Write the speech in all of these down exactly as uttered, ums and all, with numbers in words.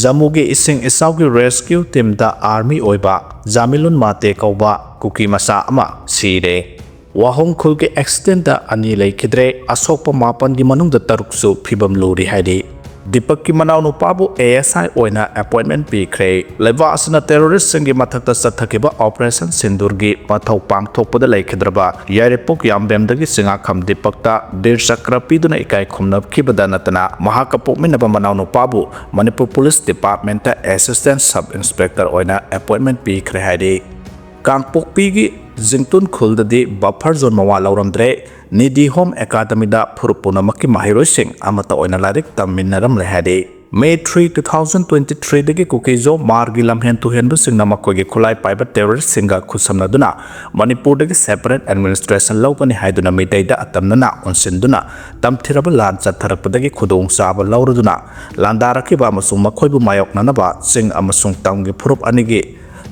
ꯖꯝꯃꯨꯒꯤ ꯏꯁꯤꯡ ꯏꯆꯥꯎꯒꯤ rescue teamꯗ army ꯑꯣꯏꯕ ꯖꯥꯃꯤꯂꯨꯟ ꯃꯥꯇꯦ ꯀꯧꯕ ꯀꯨꯀꯤ ꯃꯆꯥ ꯑꯃ ꯁꯤꯔꯦ꯫ ꯋꯥꯍꯣꯡ ꯈꯨꯜꯒꯤ accidentꯇ ꯑꯅꯤ ꯂꯩꯈꯤꯗ꯭ꯔꯦ꯫ ꯑꯁꯣꯛꯄ ꯃꯥꯄꯟꯒꯤ ꯃꯅꯨꯡꯗ ꯇꯔꯨꯛꯁꯨ ꯐꯤꯕꯝ ꯂꯨꯔꯤ ꯍꯥꯏꯔꯤ꯫ ꯗꯤꯄꯛꯀꯤ ꯃꯅꯥꯎꯅꯨꯄꯥꯕꯨ A S I ꯑꯣꯏꯅ appointment ꯄꯤꯈ꯭ꯔꯦ꯫ ꯂꯩꯕꯥꯛ ꯑꯁꯤꯅ terroristꯁꯤꯡꯒꯤ ꯃꯊꯛꯇ ꯆꯠꯊꯈꯤꯕ Operation ꯁꯤꯟꯗꯨꯔꯒꯤ ꯃꯊꯧ ꯄꯥꯡꯊꯣꯛꯄꯗ ꯂꯩꯈꯤꯗ꯭ꯔꯕ ꯌꯥꯏꯔꯤꯄꯣꯛ ꯌꯥꯝꯕꯦꯝꯗꯒꯤ ꯆꯤꯡꯉꯥꯈꯝ ꯗꯤꯄꯛꯇ ꯕꯤꯔ ꯆꯀ꯭ꯔ ꯄꯤꯗꯨꯅ ꯏꯀꯥꯏ ꯈꯨꯝꯅꯈꯤꯕꯗ ꯅꯠꯇꯅ, ꯃꯍꯥꯛꯀ ꯄꯣꯛꯃꯤꯟꯅꯕ ꯃꯅꯥꯎꯅꯨꯄꯥꯕꯨ Manipur Police Departmentꯇ Assistant Sub Inspector ꯑꯣꯏꯅ appointment ꯄꯤꯈ꯭ꯔꯦ ꯍꯥꯏꯔꯤ꯫ ꯀꯥꯡꯄꯣꯛꯄꯤꯒꯤ ꯖꯤꯡꯇꯨꯟ ꯈꯨꯜꯗꯗꯤ buffer zone ꯃꯋꯥ ꯂꯧꯔꯝꯗ꯭ꯔꯦ꯫ ꯅꯤꯗꯤ ꯍꯣꯝ ꯑꯦꯀꯥꯗꯃꯤꯗ ꯐꯨꯔꯨꯞ ꯄꯨꯝꯅꯃꯛꯀꯤ ꯃꯍꯩꯔꯣꯏꯁꯤꯡ ꯑꯃꯠꯇ ꯑꯣꯏꯅ ꯂꯥꯏꯔꯤꯛ ꯇꯝꯃꯤꯟꯅꯔꯝꯂꯦ ꯍꯥꯏꯔꯤ꯫ May three, two thousand twenty-threeꯗꯒꯤ ꯀꯨꯀꯤꯖꯣ ꯃꯥꯔꯒꯤ ꯂꯝꯍꯦꯟ ꯇꯨꯍꯦꯟꯕꯁꯤꯡꯅ ꯃꯈꯣꯏꯒꯤ ꯈꯨꯠꯂꯥꯏ ꯄꯥꯏꯕ terroristꯁꯤꯡꯒ ꯈꯨꯠꯁꯝꯅꯗꯨꯅ ꯃꯅꯤꯄꯨꯔꯗꯒꯤ separate administration ꯂꯧꯒꯅꯤ ꯍꯥꯏꯗꯨꯅ ꯃꯤꯇꯩꯗ ꯑꯇꯝꯅꯅ ꯑꯣꯟꯁꯤꯟꯗꯨꯅ ꯇꯝꯊꯤꯔꯕ ꯂꯥꯟ ꯆꯠꯊꯔꯛꯄꯗꯒꯤ ꯈꯨꯗꯣꯡꯆꯥꯕ ꯂꯧꯔꯗꯨꯅ ꯂꯥꯟꯗꯥꯔꯛꯈꯤꯕ ꯑꯃꯁꯨꯡ ꯃꯈꯣꯏꯕꯨ ꯃꯥꯌꯣꯛꯅꯅꯕ ꯆꯤꯡ ꯑꯃꯁꯨꯡ ꯇꯝꯒꯤ ꯐꯨꯔꯨꯞ ꯑꯅꯤꯒꯤ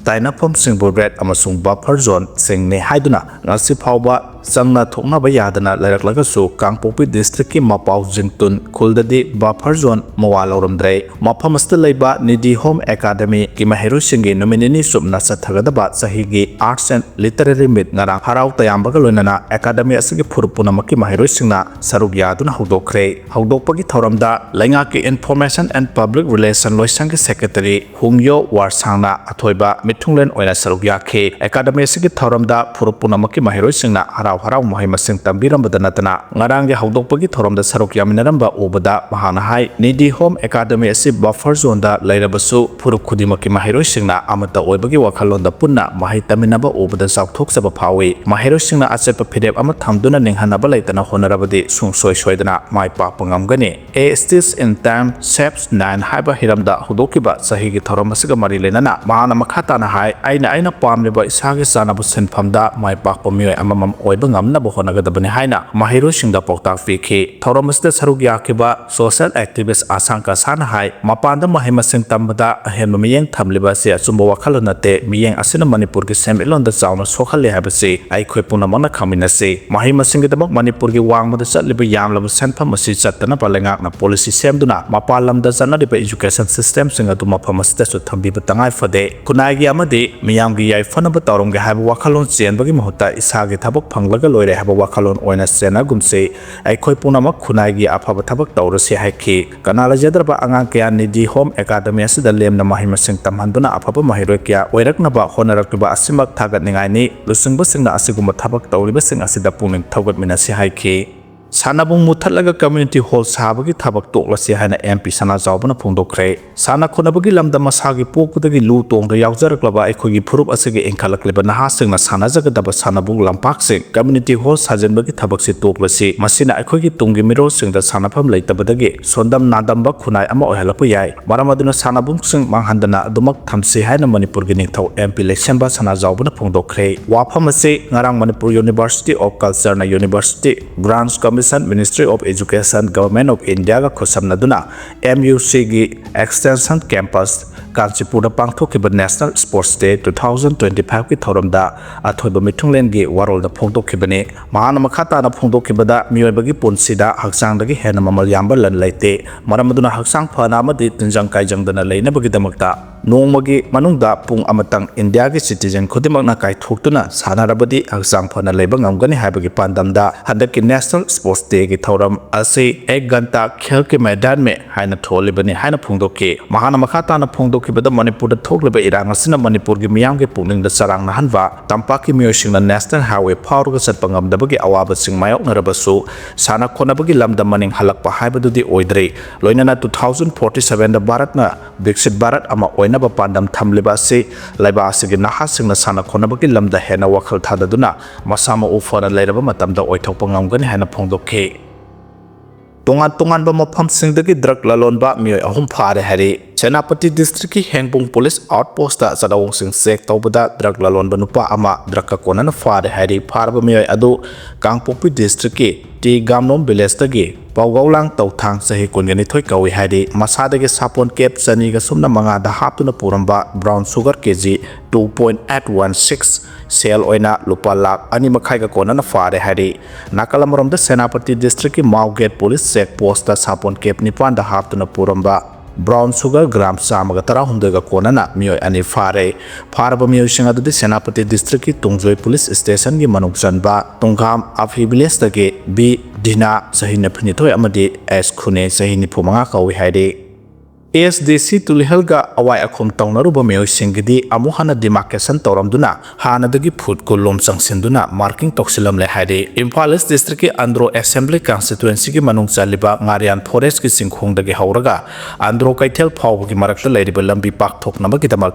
ꯇꯥꯏꯅꯐꯝꯁꯤꯡꯕꯨ red ꯑꯃꯁꯨꯡ buffer zoneꯁꯤꯡꯅꯤ ꯍꯥꯏꯗꯨꯅ ꯉꯁꯤ ꯐꯥꯎꯕ ꯆꯪꯅ ꯊꯣꯛꯅꯕ ꯌꯥꯗꯅ ꯂꯩꯔꯛꯂꯒꯁꯨ, ꯀꯥꯡꯄꯣꯛꯄꯤ districtꯀꯤ ꯃꯄꯥꯎ ꯖꯤꯡꯇꯨꯟ ꯈꯨꯜꯗꯗꯤ buffer zone ꯃꯋꯥ ꯂꯧꯔꯝꯗ꯭ꯔꯦ꯫ ꯃꯐꯝ ꯑꯁꯤꯗ ꯂꯩꯕ ꯅꯤꯗꯤ ꯍꯣꯝ ꯑꯦꯀꯥꯗꯃꯤꯒꯤ ꯃꯍꯩꯔꯣꯏꯁꯤꯡꯒꯤ ꯅꯨꯃꯤꯠ ꯅꯤꯅꯤ ꯆꯨꯞꯅ ꯆꯠꯊꯒꯗꯕ ꯆꯍꯤꯒꯤ Arts and Literary Meet ꯉꯔꯥꯡ ꯍꯔꯥꯎ ꯇꯌꯥꯝꯕꯒ ꯂꯣꯏꯅꯅ ꯑꯦꯀꯥꯗꯃꯤ ꯑꯁꯤꯒꯤ ꯐꯨꯔꯨꯞ ꯄꯨꯝꯅꯃꯛꯀꯤ ꯃꯍꯩꯔꯣꯏꯁꯤꯡꯅ ꯁꯔꯨꯛ ꯌꯥꯗꯨꯅ ꯍꯧꯗꯣꯛꯈ꯭ꯔꯦ꯫ ꯍꯧꯗꯣꯛꯄꯒꯤ ꯊꯧꯔꯝꯗ ꯂꯩꯉꯥꯛꯀꯤ Information and Public Relation ꯂꯣꯏꯁꯪꯒꯤ secretary ꯍꯨꯡꯌꯣ ꯋꯥꯔꯁꯥꯡꯅ ꯑꯊꯣꯏꯕ ꯃꯤꯊꯨꯡꯂꯦꯟ ꯑꯣꯏꯅ ꯁꯔꯨꯛ ꯌꯥꯈꯤ꯫ ꯑꯦꯀꯥꯗꯃꯤ ꯑꯁꯤꯒꯤ ꯊꯧꯔꯝꯗ ꯐꯨꯔꯨꯞ ꯄꯨꯝꯅꯃꯛꯀꯤ ꯃꯍꯩꯔꯣꯏꯁꯤꯡꯅ ꯍꯔꯥꯎ ꯍꯔꯥꯎ ꯃꯍꯩ ꯃꯁꯤꯡ ꯇꯝꯕꯤꯔꯝꯕꯗ ꯅꯠꯇꯅ, ꯉꯔꯥꯡꯒꯤ ꯍꯧꯗꯣꯛꯄꯒꯤ ꯊꯧꯔꯝꯗ ꯁꯔꯨꯛ ꯌꯥꯃꯤꯟꯅꯔꯝꯕ ꯎꯕꯗ ꯃꯍꯥꯛꯅ ꯍꯥꯏ, ꯅꯤꯗꯤ ꯍꯣꯝ ꯑꯦꯀꯥꯗꯃꯤ ꯑꯁꯤ buffer zoneꯗ ꯂꯩꯔꯕꯁꯨ ꯐꯨꯔꯨꯞ ꯈꯨꯗꯤꯡꯃꯛꯀꯤ ꯃꯍꯩꯔꯣꯏꯁꯤꯡꯅ ꯑꯃꯠꯇ ꯑꯣꯏꯕꯒꯤ ꯋꯥꯈꯜꯂꯣꯟꯗ ꯄꯨꯟꯅ ꯃꯍꯩ ꯇꯝꯃꯤꯟꯅꯕ ꯎꯕꯗ ꯆꯥꯎꯊꯣꯛꯆꯕ ꯐꯥꯎꯏ꯫ ꯃꯍꯩꯔꯣꯏꯁꯤꯡꯅ ꯑꯆꯦꯠꯄ ꯐꯤꯔꯦꯞ ꯑꯃ ꯊꯝꯗꯨꯅ ꯅꯤꯡꯍꯟꯅꯕ ꯂꯩꯇꯅ ꯍꯣꯠꯅꯔꯕꯗꯤ ꯁꯨꯡꯁꯣꯏ ꯁꯣꯏꯗꯅ ꯃꯥꯏ ꯄꯥꯛꯄ ꯉꯝꯒꯅꯤ꯫ A Stitch in Time Saves Nine ꯍꯥꯏꯕ ꯍꯤꯔꯝꯗ ꯍꯧꯗꯣꯛꯈꯤꯕ ꯆꯍꯤꯒꯤ ꯊꯧꯔꯝ ꯑꯁꯤꯒ ꯃꯔꯤ ꯂꯩꯅꯅ ꯃꯍꯥꯛꯅ ꯃꯈꯥ ꯇꯥꯅ ꯍꯥꯏ, ꯑꯩꯅ ꯑꯩꯅ ꯄꯥꯝꯂꯤꯕ ꯏꯁꯥꯒꯤ ꯆꯥꯅꯕ ꯁꯤꯟꯐꯝꯗ ꯃꯥꯏ ꯄꯥꯛꯄ ꯃꯤꯑꯣꯏ ꯑꯃꯃꯝ ꯑꯣꯏꯕ ꯉꯝꯅꯕ ꯍꯣꯠꯅꯒꯗꯕꯅꯤ ꯍꯥꯏꯅ ꯃꯍꯩꯔꯣꯏꯁꯤꯡꯗ ꯄꯥꯎꯇꯥꯛ ꯄꯤꯈꯤ꯫ ꯊꯧꯔꯝ ꯑꯁꯤꯗ ꯁꯔꯨꯛ ꯌꯥꯈꯤꯕ social activist ꯑꯁꯥꯡ ꯀꯁꯥꯅ ꯍꯥꯏ, ꯃꯄꯥꯟꯗ ꯃꯍꯩ ꯃꯁꯤꯡ ꯇꯝꯕꯗ ꯑꯍꯦꯟꯕ ꯃꯤꯠꯌꯦꯡ ꯊꯝꯂꯤꯕ ꯑꯁꯤ ꯑꯆꯨꯝꯕ ꯋꯥꯈꯜꯂꯣꯟ ꯅꯠꯇꯦ꯫ ꯃꯤꯠꯌꯦꯡ ꯑꯁꯤꯅ ꯃꯅꯤꯄꯨꯔꯒꯤ ꯁꯦꯟꯃꯤꯠꯂꯣꯟꯗ ꯆꯥꯎꯅ ꯁꯣꯛꯍꯜꯂꯤ ꯍꯥꯏꯕꯁꯤ ꯑꯩꯈꯣꯏ ꯄꯨꯝꯅꯃꯛꯅ ꯈꯪꯃꯤꯟꯅꯁꯤ꯫ ꯃꯍꯩ ꯃꯁꯤꯡꯒꯤꯗꯃꯛ ꯃꯅꯤꯄꯨꯔꯒꯤ ꯋꯥꯡꯃꯗ ꯆꯠꯂꯤꯕ ꯌꯥꯝꯂꯕ ꯁꯦꯟꯐꯝ ꯑꯁꯤ ꯆꯠꯇꯅꯕ ꯂꯩꯉꯥꯛꯅ policy ꯁꯦꯝꯗꯨꯅ ꯃꯄꯥꯟ ꯂꯝꯗ ꯆꯠꯅꯔꯤꯕ education systemꯁꯤꯡ ꯑꯗꯨ ꯃꯐꯝ ꯑꯁꯤꯗꯁꯨ ꯊꯝꯕꯤꯕ ꯇꯉꯥꯏ ꯐꯗꯦ꯫ ꯈꯨꯟꯅꯥꯏꯒꯤ ꯑꯃꯗꯤ ꯃꯤꯌꯥꯝꯒꯤ ꯌꯥꯏꯐꯅꯕ ꯇꯧꯔꯝꯒꯦ ꯍꯥꯏꯕ ꯋꯥꯈꯜꯂꯣꯟ ꯆꯦꯟꯕꯒꯤ ꯃꯍꯨꯠꯇ ꯏꯁꯥꯒꯤ ꯊꯕꯛ ꯐꯪꯂꯒ ꯂꯣꯏꯔꯦ ꯍꯥꯏꯕ ꯋꯥꯈꯜꯂꯣꯟ ꯑꯣꯏꯅ ꯆꯦꯟꯅꯒꯨꯝꯁꯤ꯫ ꯑꯩꯈꯣꯏ ꯄꯨꯝꯅꯃꯛ ꯈꯨꯟꯅꯥꯏꯒꯤ ꯑꯐꯕ ꯊꯕꯛ ꯇꯧꯔꯁꯤ ꯍꯥꯏꯈꯤ꯫ ꯀꯅꯥ ꯂꯩꯖꯗ꯭ꯔꯕ ꯑꯉꯥꯡ ꯀꯌꯥ ꯅꯤꯗꯤ ꯍꯣꯝ ꯑꯦꯀꯥꯗꯃꯤ ꯑꯁꯤꯗ ꯂꯦꯝꯅ ꯃꯍꯩ ꯃꯁꯤꯡ ꯇꯝꯍꯟꯗꯨꯅ ꯑꯐꯕ ꯃꯍꯩꯔꯣꯏ ꯀꯌꯥ ꯑꯣꯏꯔꯛꯅꯕ ꯍꯣꯠꯅꯔꯛꯂꯤꯕ ꯑꯁꯤꯃꯛ ꯊꯥꯒꯠꯅꯤꯡꯉꯥꯏꯅꯤ꯫ ꯂꯨꯆꯤꯡꯕꯁꯤꯡꯅ ꯑꯁꯤꯒꯨꯝꯕ ꯊꯕꯛ ꯇꯧꯔꯤꯕꯁꯤꯡ ꯑꯁꯤꯗ ꯄꯨꯛꯅꯤꯡ ꯊꯧꯒꯠꯃꯤꯟꯅꯁꯤ ꯍꯥꯏꯈꯤ꯫ ꯁꯥꯟꯅꯕꯨꯡ ꯃꯨꯠꯊꯠꯂꯒ community hall ꯁꯥꯕꯒꯤ ꯊꯕꯛ ꯇꯣꯛꯂꯁꯤ ꯍꯥꯏꯅ M P ꯁꯅꯥꯖꯥꯎꯕꯅ ꯐꯣꯡꯗꯣꯛꯈ꯭ꯔꯦ꯫ ꯁꯥꯟꯅ ꯈꯣꯠꯅꯕꯒꯤ ꯂꯝꯗꯝ ꯃꯁꯥꯒꯤ ꯄꯣꯛꯄꯗꯒꯤ ꯂꯨ ꯇꯣꯡꯗ ꯌꯥꯎꯖꯔꯛꯂꯕ ꯑꯩꯈꯣꯏꯒꯤ ꯐꯨꯔꯨꯞ ꯑꯁꯤꯒꯤ ꯏꯟꯈꯠꯂꯛꯂꯤꯕ ꯅꯍꯥꯁꯤꯡꯅ ꯁꯥꯟꯅꯖꯒꯗꯕ ꯁꯥꯟꯅꯕꯨꯡ ꯂꯝꯄꯥꯛꯁꯤꯡ community hall ꯁꯥꯖꯤꯟꯕꯒꯤ ꯊꯕꯛꯁꯤ ꯇꯣꯛꯂꯁꯤ꯫ ꯃꯁꯤꯅ ꯑꯩꯈꯣꯏꯒꯤ ꯇꯨꯡꯒꯤ ꯃꯤꯔꯣꯜꯁꯤꯡꯗ ꯁꯥꯟꯅꯐꯝ ꯂꯩꯇꯕꯗꯒꯤ ꯁꯣꯟꯗꯝ ꯅꯥꯗꯝꯕ ꯈꯨꯟꯅꯥꯏ ꯑꯃ ꯑꯣꯏꯍꯜꯂꯛꯄ ꯌꯥꯏ꯫ ꯃꯔꯝ ꯑꯗꯨꯅ ꯁꯥꯟꯅꯕꯨꯡꯁꯤꯡ ꯃꯥꯡꯍꯟꯗꯅ ꯑꯗꯨꯃꯛ ꯊꯝꯁꯤ ꯍꯥꯏꯅ ꯃꯅꯤꯄꯨꯔꯒꯤ ꯅꯤꯡꯊꯧ M P ꯂꯩꯁꯦꯝꯕ ꯁꯅꯥꯖꯥꯎꯕꯅ ꯐꯣꯡꯗꯣꯛꯈ꯭ꯔꯦ꯫ ꯋꯥꯐꯝ ꯑꯁꯤ ꯉꯔꯥꯡ ꯃꯅꯤꯄꯨꯔ University of Culture ꯅ University Grants Commission, Ministry of Education, Government of India ꯒ ꯈꯨꯠꯁꯝꯅꯗꯨꯅ M U C ꯒꯤ Extension Campus ꯀꯥꯟꯆꯤꯄꯨꯔꯗ ꯄꯥꯡꯊꯣꯛꯈꯤꯕ National Sports Day two thousand twenty five ꯀꯤ ꯊꯧꯔꯝꯗ ꯑꯊꯣꯏꯕ ꯃꯤꯊꯨꯡꯂꯦꯟꯒꯤ ꯋꯥꯔꯣꯜꯗ ꯐꯣꯡꯗꯣꯛꯈꯤꯕꯅꯤ꯫ ꯃꯍꯥꯛꯅ ꯃꯈꯥ ꯇꯥꯅ ꯐꯣꯡꯗꯣꯛꯈꯤꯕꯗ, ꯃꯤꯑꯣꯏꯕꯒꯤ ꯄꯨꯟꯁꯤꯗ ꯍꯛꯆꯥꯡꯗꯒꯤ ꯍꯦꯟꯅ ꯃꯃꯜ ꯌꯥꯝꯕ ꯂꯟ ꯂꯩꯇꯦ꯫ ꯃꯔꯝ ꯑꯗꯨꯅ ꯍꯛꯆꯥꯡ ꯐꯅ ꯑꯃꯗꯤ ꯇꯤꯟꯖꯪ ꯀꯥꯏꯖꯪꯗꯅ ꯂꯩꯅꯕꯒꯤꯗꯃꯛꯇ ꯅꯣꯡꯃꯒꯤ ꯃꯅꯨꯡꯗ ꯄꯨꯡ ꯑꯃꯇꯪ ꯏꯟꯗꯤꯌꯥꯒꯤ citizen ꯈꯨꯗꯤꯡꯃꯛꯅ ꯀꯥꯏꯊꯣꯛꯇꯨꯅ ꯁꯥꯟꯅꯔꯕꯗꯤ ꯍꯛꯆꯥꯡ ꯐꯅ ꯂꯩꯕ ꯉꯝꯒꯅꯤ ꯍꯥꯏꯕꯒꯤ ꯄꯥꯟꯗꯝꯗ ꯍꯟꯗꯛꯀꯤ National Sports Day ꯒꯤ ꯊꯧꯔꯝ ꯑꯁꯤ ꯑꯦꯛ ꯘꯟꯇꯥ ꯈꯦꯜ ꯀꯤ ꯃꯩꯗꯥꯟ ꯃꯦ ꯍꯥꯏꯅ ꯊꯣꯜꯂꯤꯕꯅꯤ ꯍꯥꯏꯅ ꯐꯣꯡꯗꯣꯛꯈꯤ꯫ ꯃꯍꯥꯛꯅ ꯃꯈꯥ ꯇꯥꯅ ꯐꯣꯡꯗꯣꯛꯈꯤꯕꯗ, ꯃꯅꯤꯄꯨꯔꯗ ꯊꯣꯛꯂꯤꯕ ꯏꯔꯥꯡ ꯑꯁꯤꯅ ꯃꯅꯤꯄꯨꯔꯒꯤ ꯃꯤꯌꯥꯝꯒꯤ ꯄꯨꯛꯅꯤꯡꯗ ꯆꯔꯥꯡꯅꯍꯟꯕ, ꯇꯝꯄꯥꯛꯀꯤ ꯃꯤꯑꯣꯏꯁꯤꯡꯅ National Highway ꯐꯥꯎꯔꯒ ꯆꯠꯄ ꯉꯝꯗꯕꯒꯤ ꯑꯋꯥꯕꯁꯤꯡ ꯃꯥꯌꯣꯛꯅꯔꯕꯁꯨ, ꯁꯥꯟꯅ ꯈꯣꯠꯅꯕꯒꯤ ꯂꯝꯗ ꯃꯅꯤꯡ ꯍꯜꯂꯛꯄ ꯍꯥꯏꯕꯗꯨꯗꯤ ꯑꯣꯏꯗ꯭ꯔꯤ꯫ ꯂꯣꯏꯅꯅ two thousand forty seven ꯗ ꯚꯥꯔꯠꯅ ꯕꯤꯛꯁꯤꯠ ꯚꯥꯔꯠ ꯑꯃ ꯑꯣꯏꯅꯕ ꯄꯥꯟꯗꯝ ꯊꯝꯂꯤꯕ ꯑꯁꯤ ꯂꯩꯕꯥꯛ ꯑꯁꯤꯒꯤ ꯅꯍꯥꯁꯤꯡꯅ ꯁꯥꯟꯅ ꯈꯣꯠꯅꯕꯒꯤ ꯂꯝꯗ ꯍꯦꯟꯅ ꯋꯥꯈꯜ ꯊꯥꯗꯗꯨꯅ ꯃꯁꯥ ꯃꯎ ꯐꯅ ꯂꯩꯔꯕ ꯃꯇꯝꯗ ꯑꯣꯏꯊꯣꯛꯄ ꯉꯝꯒꯅꯤ ꯍꯥꯏꯅ ꯐꯣꯡꯗꯣꯛꯈꯤ꯫ ꯇꯣꯉꯥꯟ ꯇꯣꯉꯥꯟꯕ ꯃꯐꯝꯁꯤꯡꯗꯒꯤ drug ꯂꯂꯣꯟꯕ ꯃꯤꯑꯣꯏ ꯑꯍꯨꯝ ꯐꯥꯔꯦ ꯍꯥꯏꯔꯤ꯫ ꯁꯦꯅꯥꯄꯇꯤ ꯗꯤꯁꯇ꯭ꯔꯤꯛꯀꯤ ꯍꯦꯡꯕꯨꯡ ꯄꯨꯂꯤꯁ ꯑꯥꯎꯠꯄꯣꯁꯇ ꯆꯠꯅꯋꯣꯡꯁꯤꯡ ꯆꯦꯛ ꯇꯧꯕꯗ ꯗ꯭ꯔꯒ ꯂꯂꯣꯟꯕ ꯅꯨꯄꯥ ꯑꯃ ꯗ꯭ꯔꯒꯀ ꯀꯣꯟꯅꯅ ꯐꯥꯔꯦ ꯍꯥꯏꯔꯤ꯫ ꯐꯥꯔꯕ ꯃꯤꯑꯣꯏ ꯑꯗꯨ ꯀꯥꯡꯄꯣꯛꯄꯤ ꯗꯤꯁꯇ꯭ꯔꯤꯛꯀꯤ ꯇꯤ ꯒꯥꯝꯅꯣꯝ ꯚꯤꯂꯦꯖꯇꯒꯤ ꯄꯥꯎꯒꯧꯂꯥꯡ ꯇꯧꯊꯥꯡ, ꯆꯍꯤ ꯀꯨꯟꯒ ꯅꯤꯊꯣꯏ ꯀꯧꯏ ꯍꯥꯏꯔꯤ꯫ ꯃꯁꯥꯗꯒꯤ ꯁꯥꯄꯣꯟ ꯀꯦꯞ ꯆꯅꯤꯒ ꯁꯨꯞꯅ ꯃꯉꯥꯗ ꯍꯥꯞꯇꯨꯅ ꯄꯨꯔꯝꯕ brown sugar K G two point eight one six, ꯁꯦꯜ ꯑꯣꯏꯅ ꯂꯨꯄꯥ ꯂꯥꯈ ꯑꯅꯤ ꯃꯈꯥꯏꯒ ꯀꯣꯟꯅꯅ ꯐꯥꯔꯦ ꯍꯥꯏꯔꯤ꯫ ꯅꯥꯀꯜ ꯑꯃꯔꯣꯝꯗ, ꯁꯦꯅꯥꯄꯇꯤ ꯗꯤꯁꯇ꯭ꯔꯤꯛꯀꯤ ꯃꯥꯎꯒꯦꯠ ꯄꯨꯂꯤꯁ ꯆꯦꯛ ꯄꯣꯁꯇ ꯁꯥꯄꯣꯟ ꯀꯦꯞ ꯅꯤꯄꯥꯟꯗ ꯍꯥꯞꯇꯨꯅ ꯄꯨꯔꯝꯕ ꯕ꯭ꯔꯥꯎꯟ ꯁꯨꯒꯔ ꯒ꯭ꯔꯥꯝ ꯆꯥꯝꯃꯒ ꯇꯔꯥꯍꯨꯝꯗꯣꯏꯒ ꯀꯣꯟꯅꯅ ꯃꯤꯑꯣꯏ ꯑꯅꯤ ꯐꯥꯔꯦ꯫ ꯐꯥꯔꯕ ꯃꯤꯑꯣꯏꯁꯤꯡ ꯑꯗꯨꯗꯤ ꯁꯦꯅꯥꯄꯇꯤ ꯗꯤꯁꯇ꯭ꯔꯤꯛꯀꯤ ꯇꯨꯡꯖꯣꯏ ꯄꯨꯂꯤꯁ ꯁ꯭ꯇꯦꯁꯟꯒꯤ ꯃꯅꯨꯡ ꯆꯟꯕ ꯇꯨꯡꯈꯥꯝ ꯑꯐꯤ ꯚꯤꯂꯦꯖꯇꯒꯤ ꯕꯤ ꯗꯤꯅꯥ, ꯆꯍꯤ ꯅꯤꯐꯨꯅꯤꯊꯣꯏ, ꯑꯃꯗꯤ ꯑꯦꯁ ꯈꯨꯅꯦ, ꯆꯍꯤ ꯅꯤꯐꯨꯃꯉꯥ ꯀꯧꯏ ꯍꯥꯏꯔꯤ꯫ ꯑꯦꯁ ꯗꯤ ꯁꯤ ꯇꯨꯂꯤꯍꯜꯒ ꯑꯋꯥꯏ ꯑꯈꯨꯝ ꯇꯧꯅꯔꯨꯕ ꯃꯤꯑꯣꯏꯁꯤꯡꯒꯤꯗꯤ ꯑꯃꯨꯛ ꯍꯟꯅ ꯗꯤꯃꯥꯔꯀꯦꯁꯟ ꯇꯧꯔꯝꯗꯨꯅ ꯍꯥꯟꯅꯗꯒꯤ ꯐꯨꯠ ꯀꯨꯟꯂꯣꯝ ꯆꯪꯁꯤꯟꯗꯨꯅ ꯃꯥꯔꯀꯤꯡ ꯇꯧꯁꯤꯜꯂꯝꯂꯦ ꯍꯥꯏꯔꯤ꯫ ꯏꯝꯐꯥꯜ ꯏꯁ ꯗꯤꯁꯇ꯭ꯔꯤꯛꯀꯤ ꯑꯟꯗ꯭ꯔꯣ ꯑꯦꯁꯦꯝꯕ꯭ꯂꯤ ꯀꯟꯁꯇꯤꯇ꯭ꯋꯦꯟꯁꯤꯒꯤ ꯃꯅꯨꯡ ꯆꯜꯂꯤꯕ ꯉꯥꯔꯤꯌꯥꯟ ꯐꯣꯔꯦꯁꯀꯤ ꯆꯤꯡꯈꯣꯡꯗꯒꯤ ꯍꯧꯔꯒ ꯑꯟꯗ꯭ꯔꯣ ꯀꯩꯊꯦꯜ ꯐꯥꯎꯕꯒꯤ ꯃꯔꯛꯇ ꯂꯩꯔꯤꯕ ꯂꯝꯕꯤ ꯄꯥꯛꯊꯣꯛꯅꯕꯒꯤꯗꯃꯛ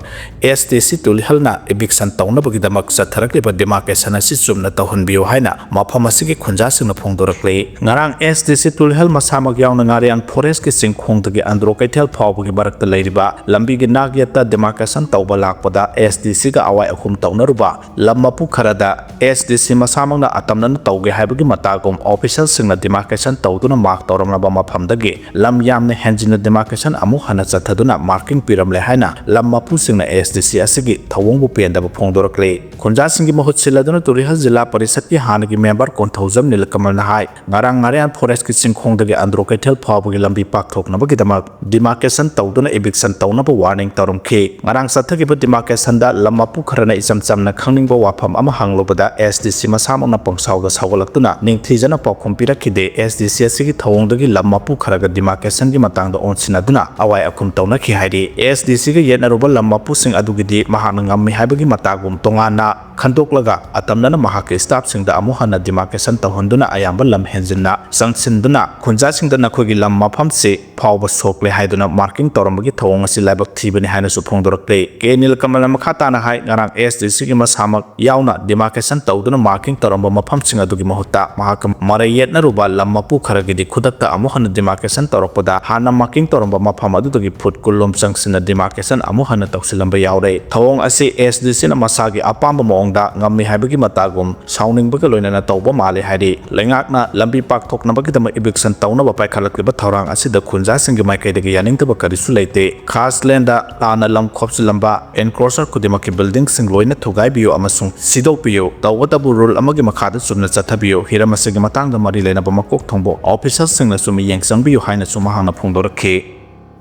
ꯑꯦꯁ ꯗꯤ ꯁꯤ ꯇꯨꯂꯤꯍꯜꯅ ꯏꯚꯤꯛꯁꯟ ꯇꯧꯅꯕꯒꯤꯗꯃꯛ ꯆꯠꯊꯔꯛꯂꯤꯕ ꯗꯤꯃꯥꯔꯀꯦꯁꯟ ꯑꯁꯤ ꯆꯨꯝꯅ ꯇꯧꯍꯟꯕꯤꯌꯨ ꯍꯥꯏꯅ ꯃꯐꯝ ꯑꯁꯤꯒꯤ ꯈꯨꯟꯖꯥꯁꯤꯡꯅ ꯐꯣꯡꯗꯣꯔꯛꯂꯤ꯫ ꯉꯔꯥꯡ ꯑꯦꯁ ꯗꯤ ꯁꯤ ꯇꯨꯂꯤꯍꯜ ꯃꯁꯥꯃꯛ ꯌꯥꯎꯅ ꯉꯥꯔꯤꯌꯥꯟ ꯐꯣꯔꯦꯁꯀꯤ ꯆꯤꯡꯈꯣꯡꯗꯒꯤ ꯑꯟꯗ꯭ꯔꯣ ꯀꯩꯊꯦꯜ ꯐꯥꯎꯕꯒꯤ ꯃꯔꯛꯇ ꯂꯩꯔꯤꯕ ꯂꯝꯕꯤꯒꯤ ꯅꯥꯛ ꯌꯦꯠꯇ ꯗꯤꯃꯥꯔꯀꯦꯁꯟ ꯇꯧꯕ ꯂꯥꯛꯄꯗ ꯑꯦꯁ ꯗꯤ ꯁꯤꯒ ꯑꯋꯥꯏ ꯑꯈꯨꯝ ꯇꯧꯅꯔꯨꯕ ꯂꯝ ꯃꯄꯨ ꯈꯔꯗ ꯑꯦꯁ ꯗꯤ ꯁꯤ ꯃꯁꯥꯃꯛꯅ ꯑꯇꯝꯅꯅ ꯇꯧꯒꯦ ꯍꯥꯏꯕꯒꯤ ꯃꯇꯥꯒꯨꯝ ꯑꯣꯐꯤꯁꯤꯌꯦꯜꯁꯤꯡꯅ ꯗꯤꯃꯥꯔꯀꯦꯁꯟ ꯇꯧꯗꯨꯅ ꯃꯥꯔꯛ ꯇꯧꯔꯝꯂꯕ ꯃꯐꯝꯗꯒꯤ ꯂꯝ ꯌꯥꯝꯅ ꯍꯦꯟꯖꯤꯟꯅ ꯗꯤꯃꯥꯔꯀꯦꯁꯟ ꯑꯃꯨꯛ ꯍꯟꯅ ꯆꯠꯊꯗꯨꯅ ꯃꯥꯔꯀꯤꯡ ꯄꯤꯔꯝꯂꯦ ꯍꯥꯏꯅ ꯂꯝ ꯃꯄꯨꯁꯤꯡꯅ ꯑꯦꯁ ꯗꯤ ꯁꯤ ꯑꯁꯤꯒꯤ ꯊꯧꯑꯣꯡꯕꯨ ꯄꯦꯟꯗꯕ ꯐꯣꯡꯗꯣꯔꯛꯂꯤ꯫ ꯈꯨꯟꯖꯥꯁꯤꯡꯒꯤ ꯃꯍꯨꯠ ꯁꯤꯜꯂꯗꯨꯅ ꯇꯨꯔꯤꯍꯜ ꯖꯤꯂꯥ ꯄꯔꯤꯁꯠꯀꯤ ꯍꯥꯟꯅꯒꯤ ꯃꯦꯝꯕꯔ ꯀꯣꯟꯊꯧꯖꯝ ꯅꯤꯂꯀꯃꯜꯅ ꯍꯥꯏ, ꯉꯔꯥꯡ ꯉꯥꯔꯤꯌꯥꯟ ꯐꯣꯔꯦꯁꯀꯤ ꯆꯤꯡꯈꯣꯡꯗꯒꯤ ꯑꯟꯗ꯭ꯔꯣ ꯀꯩꯊꯦꯜ ꯐꯥꯎꯕꯒꯤ ꯂꯝꯕꯤ ꯄꯥꯛꯊꯣꯛꯅꯕꯒꯤꯗꯃꯛ ꯗꯤꯃꯥꯔꯀꯦꯁꯟ ꯇꯧꯗꯨꯅ ꯏꯚꯤꯛꯁꯟ ꯇꯧꯅꯕ ꯋꯥꯔꯅꯤꯡ ꯇꯧꯔꯝꯈꯤ꯫ ꯉꯔꯥꯡ ꯆꯠꯊꯈꯤꯕ ꯗꯤꯃꯥꯔꯀꯦꯁꯟꯗ ꯂꯝ ꯃꯄꯨ ꯈꯔꯅ ꯏꯆꯝ ꯆꯝꯅ ꯈꯪꯅꯤꯡꯕ ꯋꯥꯐꯝ ꯑꯃ ꯍꯪꯂꯨꯕꯗ ꯑꯦꯁ ꯗꯤ ꯁꯤ ꯃꯁꯥꯃꯛꯅ ꯄꯪꯁꯥꯎꯗ ꯁꯥꯎꯒꯠꯂꯛꯇꯨꯅ ꯅꯤꯡꯊꯤꯖꯅ ꯄꯥꯎꯈꯨꯝ ꯄꯤꯔꯛꯈꯤꯗꯦ꯫ ꯑꯦꯁ ꯗꯤ ꯁꯤ ꯑꯁꯤꯒꯤ ꯊꯧꯑꯣꯡꯗꯒꯤ ꯂꯝ ꯃꯄꯨ ꯈꯔꯒ ꯗꯤꯃꯥꯔꯀꯦꯁꯟꯒꯤ ꯃꯇꯥꯡꯗ ꯑꯣꯟꯁꯤꯟꯅꯗꯨꯅ ꯑꯋꯥꯏ ꯑꯈꯨꯝ ꯇꯧꯅꯈꯤ ꯍꯥꯏꯔꯤ꯫ ꯑꯦꯁ ꯗꯤ ꯁꯤꯒ ꯌꯦꯠꯅꯔꯨꯕ ꯂꯝ ꯃꯄꯨꯁꯤꯡ ꯑꯗꯨꯒꯤꯗꯤ ꯃꯍꯥꯛꯅ ꯉꯝꯃꯤ ꯍꯥꯏꯕꯒꯤ ꯃꯇꯥꯒꯨꯝ ꯇꯣꯉꯥꯟꯅ ꯈꯟꯗꯣꯛꯂꯒ ꯑꯇꯝꯅꯅ ꯃꯍꯥꯛꯀꯤ staffꯁꯤꯡꯗ ꯑꯃꯨꯛ ꯍꯟꯅ demarcation ꯇꯧꯍꯟꯗꯨꯅ ꯑꯌꯥꯝꯕ ꯂꯝ ꯍꯦꯟꯖꯤꯟꯅ ꯆꯪꯁꯤꯟꯗꯨꯅ ꯈꯨꯟꯖꯥꯁꯤꯡꯗ ꯅꯈꯣꯏꯒꯤ ꯂꯝ ꯃꯐꯝꯁꯤ ꯐꯥꯎꯕ ꯁꯣꯛꯂꯦ ꯍꯥꯏꯗꯨꯅ marking ꯇꯧꯔꯝꯕꯒꯤ ꯊꯧꯑꯣꯡ ꯑꯁꯤ ꯂꯥꯏꯕꯛ ꯊꯤꯕꯅꯤ ꯍꯥꯏꯅꯁꯨ ꯐꯣꯡꯗꯣꯔꯛꯂꯤ꯫ ꯀꯦ ꯅꯤꯜꯀꯃꯜꯅ ꯃꯈꯥ ꯇꯥꯅ ꯍꯥꯏ, ꯉꯔꯥꯡ SDCꯒꯤ ꯃꯁꯥꯃꯛ ꯌꯥꯎꯅ demarcation ꯇꯧꯗꯨꯅ marking ꯇꯧꯔꯝꯕ ꯃꯐꯝꯁꯤꯡ ꯑꯗꯨꯒꯤ ꯃꯍꯨꯠꯇ ꯃꯍꯥꯛꯀ ꯃꯔꯩ ꯌꯦꯠꯅꯔꯨꯕ ꯂꯝ ꯃꯄꯨ ꯈꯔꯒꯤꯗꯤ ꯈꯨꯗꯛꯇ ꯑꯃꯨꯛ ꯍꯟꯅ demarcation ꯇꯧꯔꯛꯄꯗ ꯍꯥꯟꯅ marking ꯇꯧꯔꯝꯕ ꯃꯐꯝ ꯑꯗꯨꯗꯒꯤ ꯐꯨꯠ ꯀꯨꯟꯂꯣꯝ ꯆꯪꯁꯤꯟꯅ demarcation ꯑꯃꯨꯛ ꯍꯟꯅ ꯇꯧꯁꯤꯜꯂꯝꯕ ꯌꯥꯎꯔꯦ꯫ ꯊꯧꯑꯣꯡ ꯑꯁꯤ SDCꯅ ꯃꯁꯥꯒꯤ ꯑꯄꯥꯝꯕ ꯃꯑꯣꯡꯗ ꯉꯝꯃꯤ ꯍꯥꯏꯕꯒꯤ ꯃꯇꯥꯒꯨꯝ ꯁꯥꯎꯅꯤꯡꯕꯒ ꯂꯣꯏꯅꯅ ꯇꯧꯕ ꯃꯥꯜꯂꯤ ꯍꯥꯏꯔꯤ꯫ ꯂꯩꯉꯥꯛꯅ ꯂꯝꯕꯤ ꯄꯥꯛꯊꯣꯛꯅꯕꯒꯤꯗꯃꯛ eviction ꯇꯧꯅꯕ ꯄꯥꯏꯈꯠꯂꯛꯂꯤꯕ ꯊꯧꯔꯥꯡ ꯑꯁꯤꯗ ꯈꯨꯟꯖꯥꯁꯤꯡꯒꯤ ꯃꯥꯏꯀꯩꯗꯒꯤ ꯌꯥꯅꯤꯡꯗꯕ ꯀꯔꯤꯁꯨ ꯂꯩꯇꯦ꯫ ꯈꯥꯁꯂꯦꯟꯗ ꯂꯥꯟꯅ ꯂꯝ ꯈꯣꯞꯆꯤꯜꯂꯝꯕ encroacher ꯈꯨꯗꯤꯡꯃꯛꯀꯤ buildingꯁꯤꯡ ꯂꯣꯏꯅ ꯊꯨꯒꯥꯏꯕꯤꯌꯨ ꯑꯃꯁꯨꯡ ꯁꯤꯗꯣꯛꯄꯤꯌꯨ꯫ ꯇꯧꯕꯇꯕꯨ rule ꯑꯃꯒꯤ ꯃꯈꯥꯗ ꯆꯨꯝꯅ ꯆꯠꯊꯕꯤꯌꯨ꯫ ꯍꯤꯔꯝ ꯑꯁꯤꯒꯤ ꯃꯇꯥꯡꯗ ꯃꯔꯤ ꯂꯩꯅꯕ ꯃꯀꯣꯛ ꯊꯣꯡꯕ officialꯁꯤꯡꯅꯁꯨ ꯃꯤꯠꯌꯦꯡ ꯆꯪꯕꯤꯌꯨ ꯍꯥꯏꯅꯁꯨ ꯃꯍꯥꯛꯅ ꯐꯣꯡꯗꯣꯔꯛꯈꯤ꯫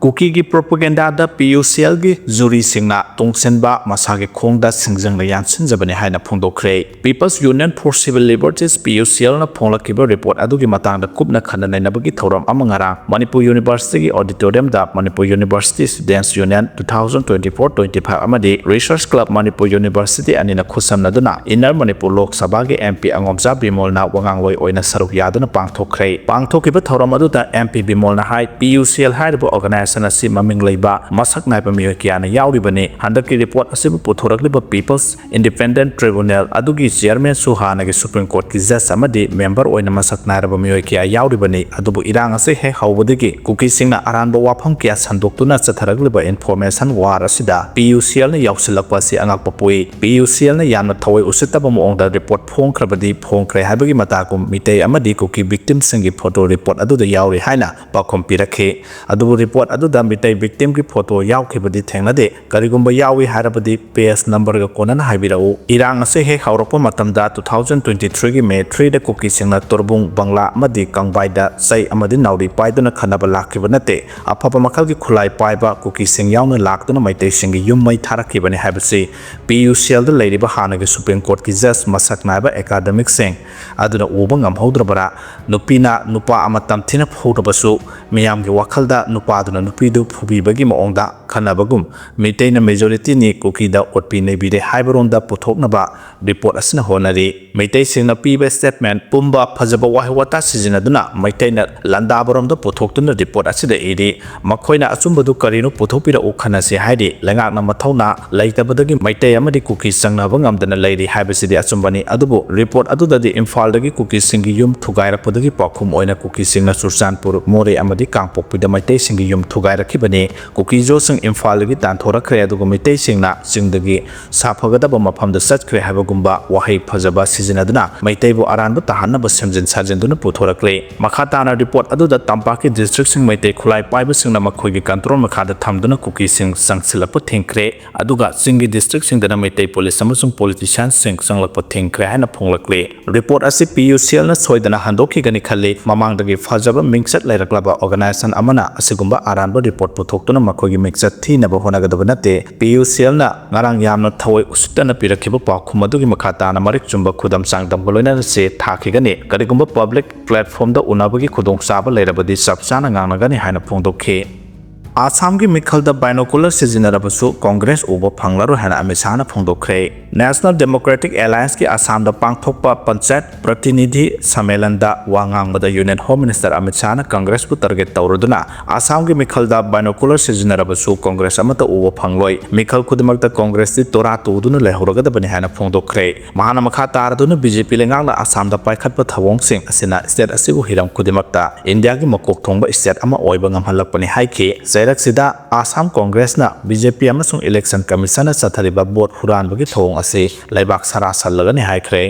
ꯀꯨꯀꯤꯒꯤ propagandaꯗ PUCLꯒꯤ juryꯁꯤꯡꯅ ꯇꯣꯡꯁꯤꯟꯕ ꯃꯁꯥꯒꯤ ꯈꯣꯡꯗ ꯁꯤꯡꯖꯪꯅ ꯌꯥꯟꯁꯤꯟꯖꯕꯅꯤ ꯍꯥꯏꯅ ꯐꯣꯡꯗꯣꯛꯈ꯭ꯔꯦ꯫ People's Union for Civil Liberties, PUCLꯅ ꯐꯣꯡꯂꯛꯈꯤꯕ report ꯑꯗꯨꯒꯤ ꯃꯇꯥꯡꯗ ꯀꯨꯞꯅ ꯈꯟꯅ ꯅꯩꯅꯕꯒꯤ ꯊꯧꯔꯝ ꯑꯃ ꯉꯔꯥꯡ Manipur Universityꯒꯤ auditoriumꯗ Manipur University Students Union two thousand twenty-four twenty-five ꯑꯃꯗꯤ Research Club Manipur University ꯑꯅꯤꯅ ꯈꯨꯠꯁꯝꯅꯗꯨꯅ Inner Manipur Lok Sabhaꯒꯤ MP ꯑꯉꯣꯝꯆꯥ ꯕꯤꯃꯣꯜꯅ ꯋꯥꯉꯥꯡꯂꯣꯏ ꯑꯣꯏꯅ ꯁꯔꯨꯛ ꯌꯥꯗꯨꯅ ꯄꯥꯡꯊꯣꯛꯈ꯭ꯔꯦ꯫ ꯄꯥꯡꯊꯣꯛꯈꯤꯕ ꯊꯧꯔꯝ ꯑꯗꯨꯗ MP ꯕꯤꯃꯣꯜꯅ ꯍꯥꯏ, PUCL ꯍꯥꯏꯔꯤꯕ organization ꯑꯁꯤ ꯃꯃꯤꯡ ꯂꯩꯕ ꯃꯁꯛ ꯅꯥꯏꯕ ꯃꯤꯑꯣꯏ ꯀꯌꯥꯅ ꯌꯥꯎꯔꯤꯕꯅꯤ꯫ ꯍꯟꯗꯛꯀꯤ report ꯑꯁꯤꯕꯨ ꯄꯨꯊꯣꯔꯛꯂꯤꯕ People's Independent Tribunal ꯑꯗꯨꯒꯤ chairmanꯁꯨ ꯍꯥꯟꯅꯒꯤ Supreme Courtꯀꯤ judge ꯑꯃꯗꯤ member ꯑꯣꯏꯅ ꯃꯁꯛ ꯅꯥꯏꯔꯕ ꯃꯤꯑꯣꯏ ꯀꯌꯥ ꯌꯥꯎꯔꯤꯕꯅꯤ꯫ ꯑꯗꯨꯕꯨ ꯏꯔꯥꯡ ꯑꯁꯤ ꯍꯦꯛ ꯍꯧꯕꯗꯒꯤ ꯀꯨꯀꯤꯁꯤꯡꯅ ꯑꯔꯥꯟꯕ ꯋꯥꯐꯝ ꯀꯌꯥ ꯁꯟꯗꯣꯛꯇꯨꯅ ꯆꯠꯊꯔꯛꯂꯤꯕ information war ꯑꯁꯤꯗ PUCLꯅ ꯌꯥꯎꯁꯤꯜꯂꯛꯄ ꯑꯁꯤ ꯑꯉꯛꯄ ꯄꯣꯛꯏ꯫ PUCLꯅ ꯌꯥꯝꯅ ꯊꯑꯣꯏ ꯎꯁꯤꯠꯇꯕ ꯃꯑꯣꯡꯗ report ꯐꯣꯡꯈ꯭ꯔꯕꯗꯤ ꯐꯣꯡꯈ꯭ꯔꯦ ꯍꯥꯏꯕꯒꯤ ꯃꯇꯥꯒꯨꯝ ꯃꯤꯇꯩ ꯑꯃꯗꯤ ꯀꯨꯀꯤ victimꯁꯤꯡꯒꯤ photo report ꯑꯗꯨꯗ ꯌꯥꯎꯔꯤ ꯍꯥꯏꯅ ꯄꯥꯎꯈꯨꯝ ꯄꯤꯔꯛꯈꯤ꯫ ꯑꯗꯨꯕꯨ report ꯑꯗꯨꯗ ꯃꯤꯇꯩ victimꯒꯤ photo ꯌꯥꯎꯈꯤꯕꯗꯤ ꯊꯦꯡꯅꯗꯦ꯫ ꯀꯔꯤꯒꯨꯝꯕ ꯌꯥꯎꯏ ꯍꯥꯏꯔꯕꯗꯤ page numberꯒ ꯀꯣꯟꯅꯅ ꯍꯥꯏꯕꯤꯔꯛꯎ꯫ ꯏꯔꯥꯡ ꯑꯁꯤ ꯍꯦꯛ ꯍꯧꯔꯛꯄ ꯃꯇꯝꯗ two thousand twenty-threeꯒꯤ May threeꯗ ꯀꯨꯀꯤꯁꯤꯡꯅ ꯇꯣꯔꯕꯨꯡ, ꯕꯪꯂꯥ ꯑꯃꯗꯤ ꯀꯪꯕꯥꯏꯗ ꯆꯩ ꯑꯃꯗꯤ ꯅꯥꯎꯔꯤ ꯄꯥꯏꯗꯨꯅ ꯈꯠꯅꯕ ꯂꯥꯛꯈꯤꯕ ꯅꯠꯇꯦ꯫ ꯑꯐꯕ ꯃꯈꯜꯒꯤ ꯈꯨꯠꯂꯥꯏ ꯄꯥꯏꯕ ꯀꯨꯀꯤꯁꯤꯡ ꯌꯥꯎꯅ ꯂꯥꯛꯇꯨꯅ ꯃꯩꯇꯩꯁꯤꯡꯒꯤ ꯌꯨꯝ ꯃꯩ ꯊꯥꯔꯛꯈꯤꯕꯅꯤ ꯍꯥꯏꯕꯁꯤ PUCLꯗ ꯂꯩꯔꯤꯕ ꯍꯥꯟꯅꯒꯤ Supreme Courtꯀꯤ judge ꯃꯁꯛ ꯅꯥꯏꯕ academicꯁꯤꯡ ꯑꯗꯨꯅ ꯎꯕ ꯉꯝꯍꯧꯗ꯭ꯔꯕꯔꯥ? ꯅꯨꯄꯤꯅ ꯅꯨꯄꯥ ꯑꯃ ꯇꯝꯊꯤꯅ ꯐꯨꯔꯕꯁꯨ ꯃꯤꯌꯥꯝꯒꯤ ꯋꯥꯈꯜꯗ ꯅꯨꯄꯥꯗꯨꯅ ꯅꯨꯄꯤꯗꯨ ꯐꯨꯕꯤꯕꯒꯤ ꯃꯑꯣꯡꯗ ꯈꯟꯅꯕꯒꯨꯝ ꯃꯤꯇꯩꯅ majority ꯅꯤ, ꯀꯨꯀꯤꯗ ꯑꯣꯠꯄꯤ ꯅꯩꯕꯤꯔꯦ ꯍꯥꯏꯕꯔꯣꯝꯗ ꯄꯨꯊꯣꯛꯅꯕ report ꯑꯁꯤꯅ ꯍꯣꯠꯅꯔꯤ꯫ ꯃꯩꯇꯩꯁꯤꯡꯅ ꯄꯤꯕ statement ꯄꯨꯝꯕ ꯐꯖꯕ ꯋꯥꯍꯩ ꯋꯥꯇꯥ ꯁꯤꯖꯤꯟꯅꯗꯨꯅ ꯃꯩꯇꯩꯅ ꯂꯥꯟꯗꯥꯕꯔꯣꯝꯗ ꯄꯨꯊꯣꯛꯇꯨꯅ report ꯑꯁꯤꯗ ꯏꯔꯤ꯫ ꯃꯈꯣꯏꯅ ꯑꯆꯨꯝꯕꯗꯨ ꯀꯔꯤꯅꯣ ꯄꯨꯊꯣꯛꯄꯤꯔꯛꯎ ꯈꯟꯅꯁꯤ ꯍꯥꯏꯔꯤ꯫ ꯂꯩꯉꯥꯛꯅ ꯃꯊꯧꯅꯥ ꯂꯩꯇꯕꯗꯒꯤ ꯃꯩꯇꯩ ꯑꯃꯗꯤ ꯀꯨꯀꯤ ꯆꯪꯅꯕ ꯉꯝꯗꯅ ꯂꯩꯔꯤ ꯍꯥꯏꯕꯁꯤꯗꯤ ꯑꯆꯨꯝꯕꯅꯤ꯫ ꯑꯗꯨꯕꯨ report ꯑꯗꯨꯗꯗꯤ ꯏꯝꯐꯥꯜꯗꯒꯤ ꯀꯨꯀꯤꯁꯤꯡꯒꯤ ꯌꯨꯝ ꯊꯨꯒꯥꯏꯔꯛꯄꯗꯒꯤ ꯄꯥꯎꯈꯨꯝ ꯑꯣꯏꯅ ꯀꯨꯀꯤꯁꯤꯡꯅ ꯆꯨꯔꯆꯥꯟꯄꯨꯔ, ꯃꯣꯔꯦ ꯑꯃꯗꯤ ꯀꯥꯡꯄꯣꯛꯄꯤꯗ ꯃꯩꯇꯩꯁꯤꯡꯒꯤ ꯌꯨꯝ ꯊꯨꯒꯥꯏꯔꯛꯈꯤꯕꯅꯤ꯫ ꯀꯨꯀꯤ-ꯖꯣꯁꯤꯡ ꯏꯝꯐꯥꯜꯗꯒꯤ ꯇꯥꯟꯊꯣꯔꯛꯈ꯭ꯔꯦ, ꯑꯗꯨꯒ ꯃꯩꯇꯩꯁꯤꯡꯅ ꯆꯤꯡꯗꯒꯤ ꯁꯥꯐꯒꯗꯕ ꯃꯐꯝꯗ ꯆꯠꯈ꯭ꯔꯦ ꯍꯥꯏꯕꯒꯨꯝꯕ ꯋꯥꯍꯩ ꯐꯖꯕ ꯁꯤꯖꯤꯟꯅꯗꯨꯅ ꯃꯩꯇꯩꯕꯨ ꯑꯔꯥꯟꯕ ꯇꯥꯍꯟꯅꯕ ꯁꯦꯝꯖꯤꯟ ꯁꯥꯖꯤꯟꯗꯨꯅ ꯄꯨꯊꯣꯔꯛꯂꯦ꯫ ꯃꯈꯥ ꯇꯥꯅ report ꯑꯗꯨꯗ ꯇꯝꯄꯥꯛꯀꯤ districtꯁꯤꯡ ꯃꯩꯇꯩ ꯈꯨꯠꯂꯥꯏ ꯄꯥꯏꯕꯁꯤꯡꯅ ꯃꯈꯣꯏꯒꯤ control ꯃꯈꯥꯗ ꯊꯝꯗꯨꯅ ꯀꯨꯀꯤꯁꯤꯡ ꯆꯪꯁꯤꯜꯂꯛꯄ ꯊꯤꯡꯈ꯭ꯔꯦ, ꯑꯗꯨꯒ ꯆꯤꯡꯒꯤ districtꯁꯤꯡꯗꯅ ꯃꯩꯇꯩ police ꯑꯃꯁꯨꯡ politicianꯁꯤꯡ ꯆꯪꯂꯛꯄ ꯊꯤꯡꯈ꯭ꯔꯦ ꯍꯥꯏꯅ ꯐꯣꯡꯂꯛꯂꯤ꯫ Report ꯑꯁꯤ PUCLꯅ ꯁꯣꯏꯗꯅ ꯍꯟꯗꯣꯛꯈꯤꯒꯅꯤ ꯈꯜꯂꯤ꯫ ꯃꯃꯥꯡꯗꯒꯤ ꯐꯖꯕ ꯃꯤꯡꯆꯠ ꯂꯩꯔꯛꯂꯕ organization ꯑꯃꯅ ꯑꯁꯤꯒꯨꯝꯕ ꯑꯔꯥꯟꯕ report ꯄꯨꯊꯣꯛꯇꯨꯅ ꯃꯈꯣꯏꯒꯤ ꯃꯤꯡꯆꯠ ꯊꯤꯅꯕ ꯍꯣꯠꯅꯒꯗꯕ ꯅꯠꯇꯦ꯫ PUCLꯅ ꯉꯔꯥꯡ ꯌꯥꯝꯅ ꯊꯑꯣꯏ ꯎꯁꯤꯠꯇꯅ ꯄꯤꯔꯛꯈꯤꯕ ꯄꯥꯎꯈꯨꯝ ꯑꯗꯨꯒꯤ ꯃꯈꯥ ꯇꯥꯅ ꯃꯔꯤꯛ ꯆꯨꯝꯕ ꯈꯨꯗꯝ ꯆꯥꯡꯗꯝꯒ ꯂꯣꯏꯅꯅ ꯆꯦ ꯊꯥꯈꯤꯒꯅꯤ꯫ ꯀꯔꯤꯒꯨꯝꯕ public platformꯗ ꯎꯅꯕꯒꯤ ꯈꯨꯗꯣꯡꯆꯥꯕ ꯂꯩꯔꯕꯗꯤ ꯆꯞ ꯆꯥꯅ ꯉꯥꯡꯅꯒꯅꯤ ꯍꯥꯏꯅ ꯐꯣꯡꯗꯣꯛꯈꯤ꯫ ꯑꯁꯥꯝꯒꯤ ꯃꯤꯈꯜꯗ binocular ꯁꯤꯖꯤꯟꯅꯔꯕꯁꯨ ꯀꯣꯡꯒ꯭ꯔꯦꯁ ꯎꯕ ꯐꯪꯂꯔꯣꯏ ꯍꯥꯏꯅ ꯑꯃꯤꯠ ꯁꯥꯍꯅ ꯐꯣꯡꯗꯣꯛꯈ꯭ꯔꯦ꯫ National Democratic Allianceꯀꯤ ꯑꯁꯥꯝꯗ ꯄꯥꯡꯊꯣꯛꯄ ꯄꯟꯆꯥꯌꯠ ꯄ꯭ꯔꯇꯤꯅꯤꯙꯤ ꯁꯝꯃꯦꯂꯟꯗ ꯋꯥ ꯉꯥꯡꯕꯗ Union Home Minister Amit ꯁꯥꯍꯅ ꯀꯪꯒ꯭ꯔꯦꯁꯄꯨ target ꯇꯧꯔꯗꯨꯅ ꯑꯁꯥꯝꯒꯤ ꯃꯤꯈꯜꯗ binocular ꯁꯤꯖꯤꯟꯅꯔꯕꯁꯨ ꯀꯣꯡꯒ꯭ꯔꯦꯁ ꯑꯃꯠꯇ ꯎꯕ ꯐꯪꯂꯣꯏ꯫ ꯃꯤꯈꯜ ꯈꯨꯗꯤꯡꯃꯛꯇ ꯀꯣꯡꯒ꯭ꯔꯦꯁꯇꯤ ꯇꯣꯔꯥ ꯇꯨꯗꯨꯅ ꯂꯩꯍꯧꯔꯒꯗꯕꯅꯤ ꯍꯥꯏꯅ ꯐꯣꯡꯗꯣꯛꯈ꯭ꯔꯦ꯫ ꯃꯍꯥꯛꯅ ꯃꯈꯥ ꯇꯥꯔꯗꯨꯅ BJP ꯂꯩꯉꯥꯛꯅ ꯑꯁꯥꯝꯗ ꯄꯥꯏꯈꯠꯄ ꯊꯧꯑꯣꯡꯁꯤꯡ ꯑꯁꯤꯅ state ꯑꯁꯤꯕꯨ ꯍꯤꯔꯝ ꯈꯨꯗꯤꯡꯃꯛꯇ ꯏꯟꯗꯤꯌꯥꯒꯤ ꯃꯀꯣꯛ ꯊꯣꯡꯕ state ꯑꯃ ꯑꯣꯏꯕ ꯉꯝꯍꯜꯂꯛꯄꯅꯤ ꯍꯥꯏꯈꯤ꯫ ꯆꯩꯔꯛꯁꯤꯗ ꯑꯁꯥꯝ ꯀꯣꯡꯒ꯭ꯔꯦꯁꯅ BJP ꯑꯃꯁꯨꯡ election commissionꯅ ꯆꯠꯊꯔꯤꯕ vote ꯍꯨꯔꯥꯟꯕꯒꯤ ꯊꯧꯑꯣꯡ ꯑꯁꯤ ꯂꯩꯕꯥꯛ ꯁꯔꯥ ꯁꯜꯂꯒꯅꯤ ꯍꯥꯏꯈ꯭ꯔꯦ꯫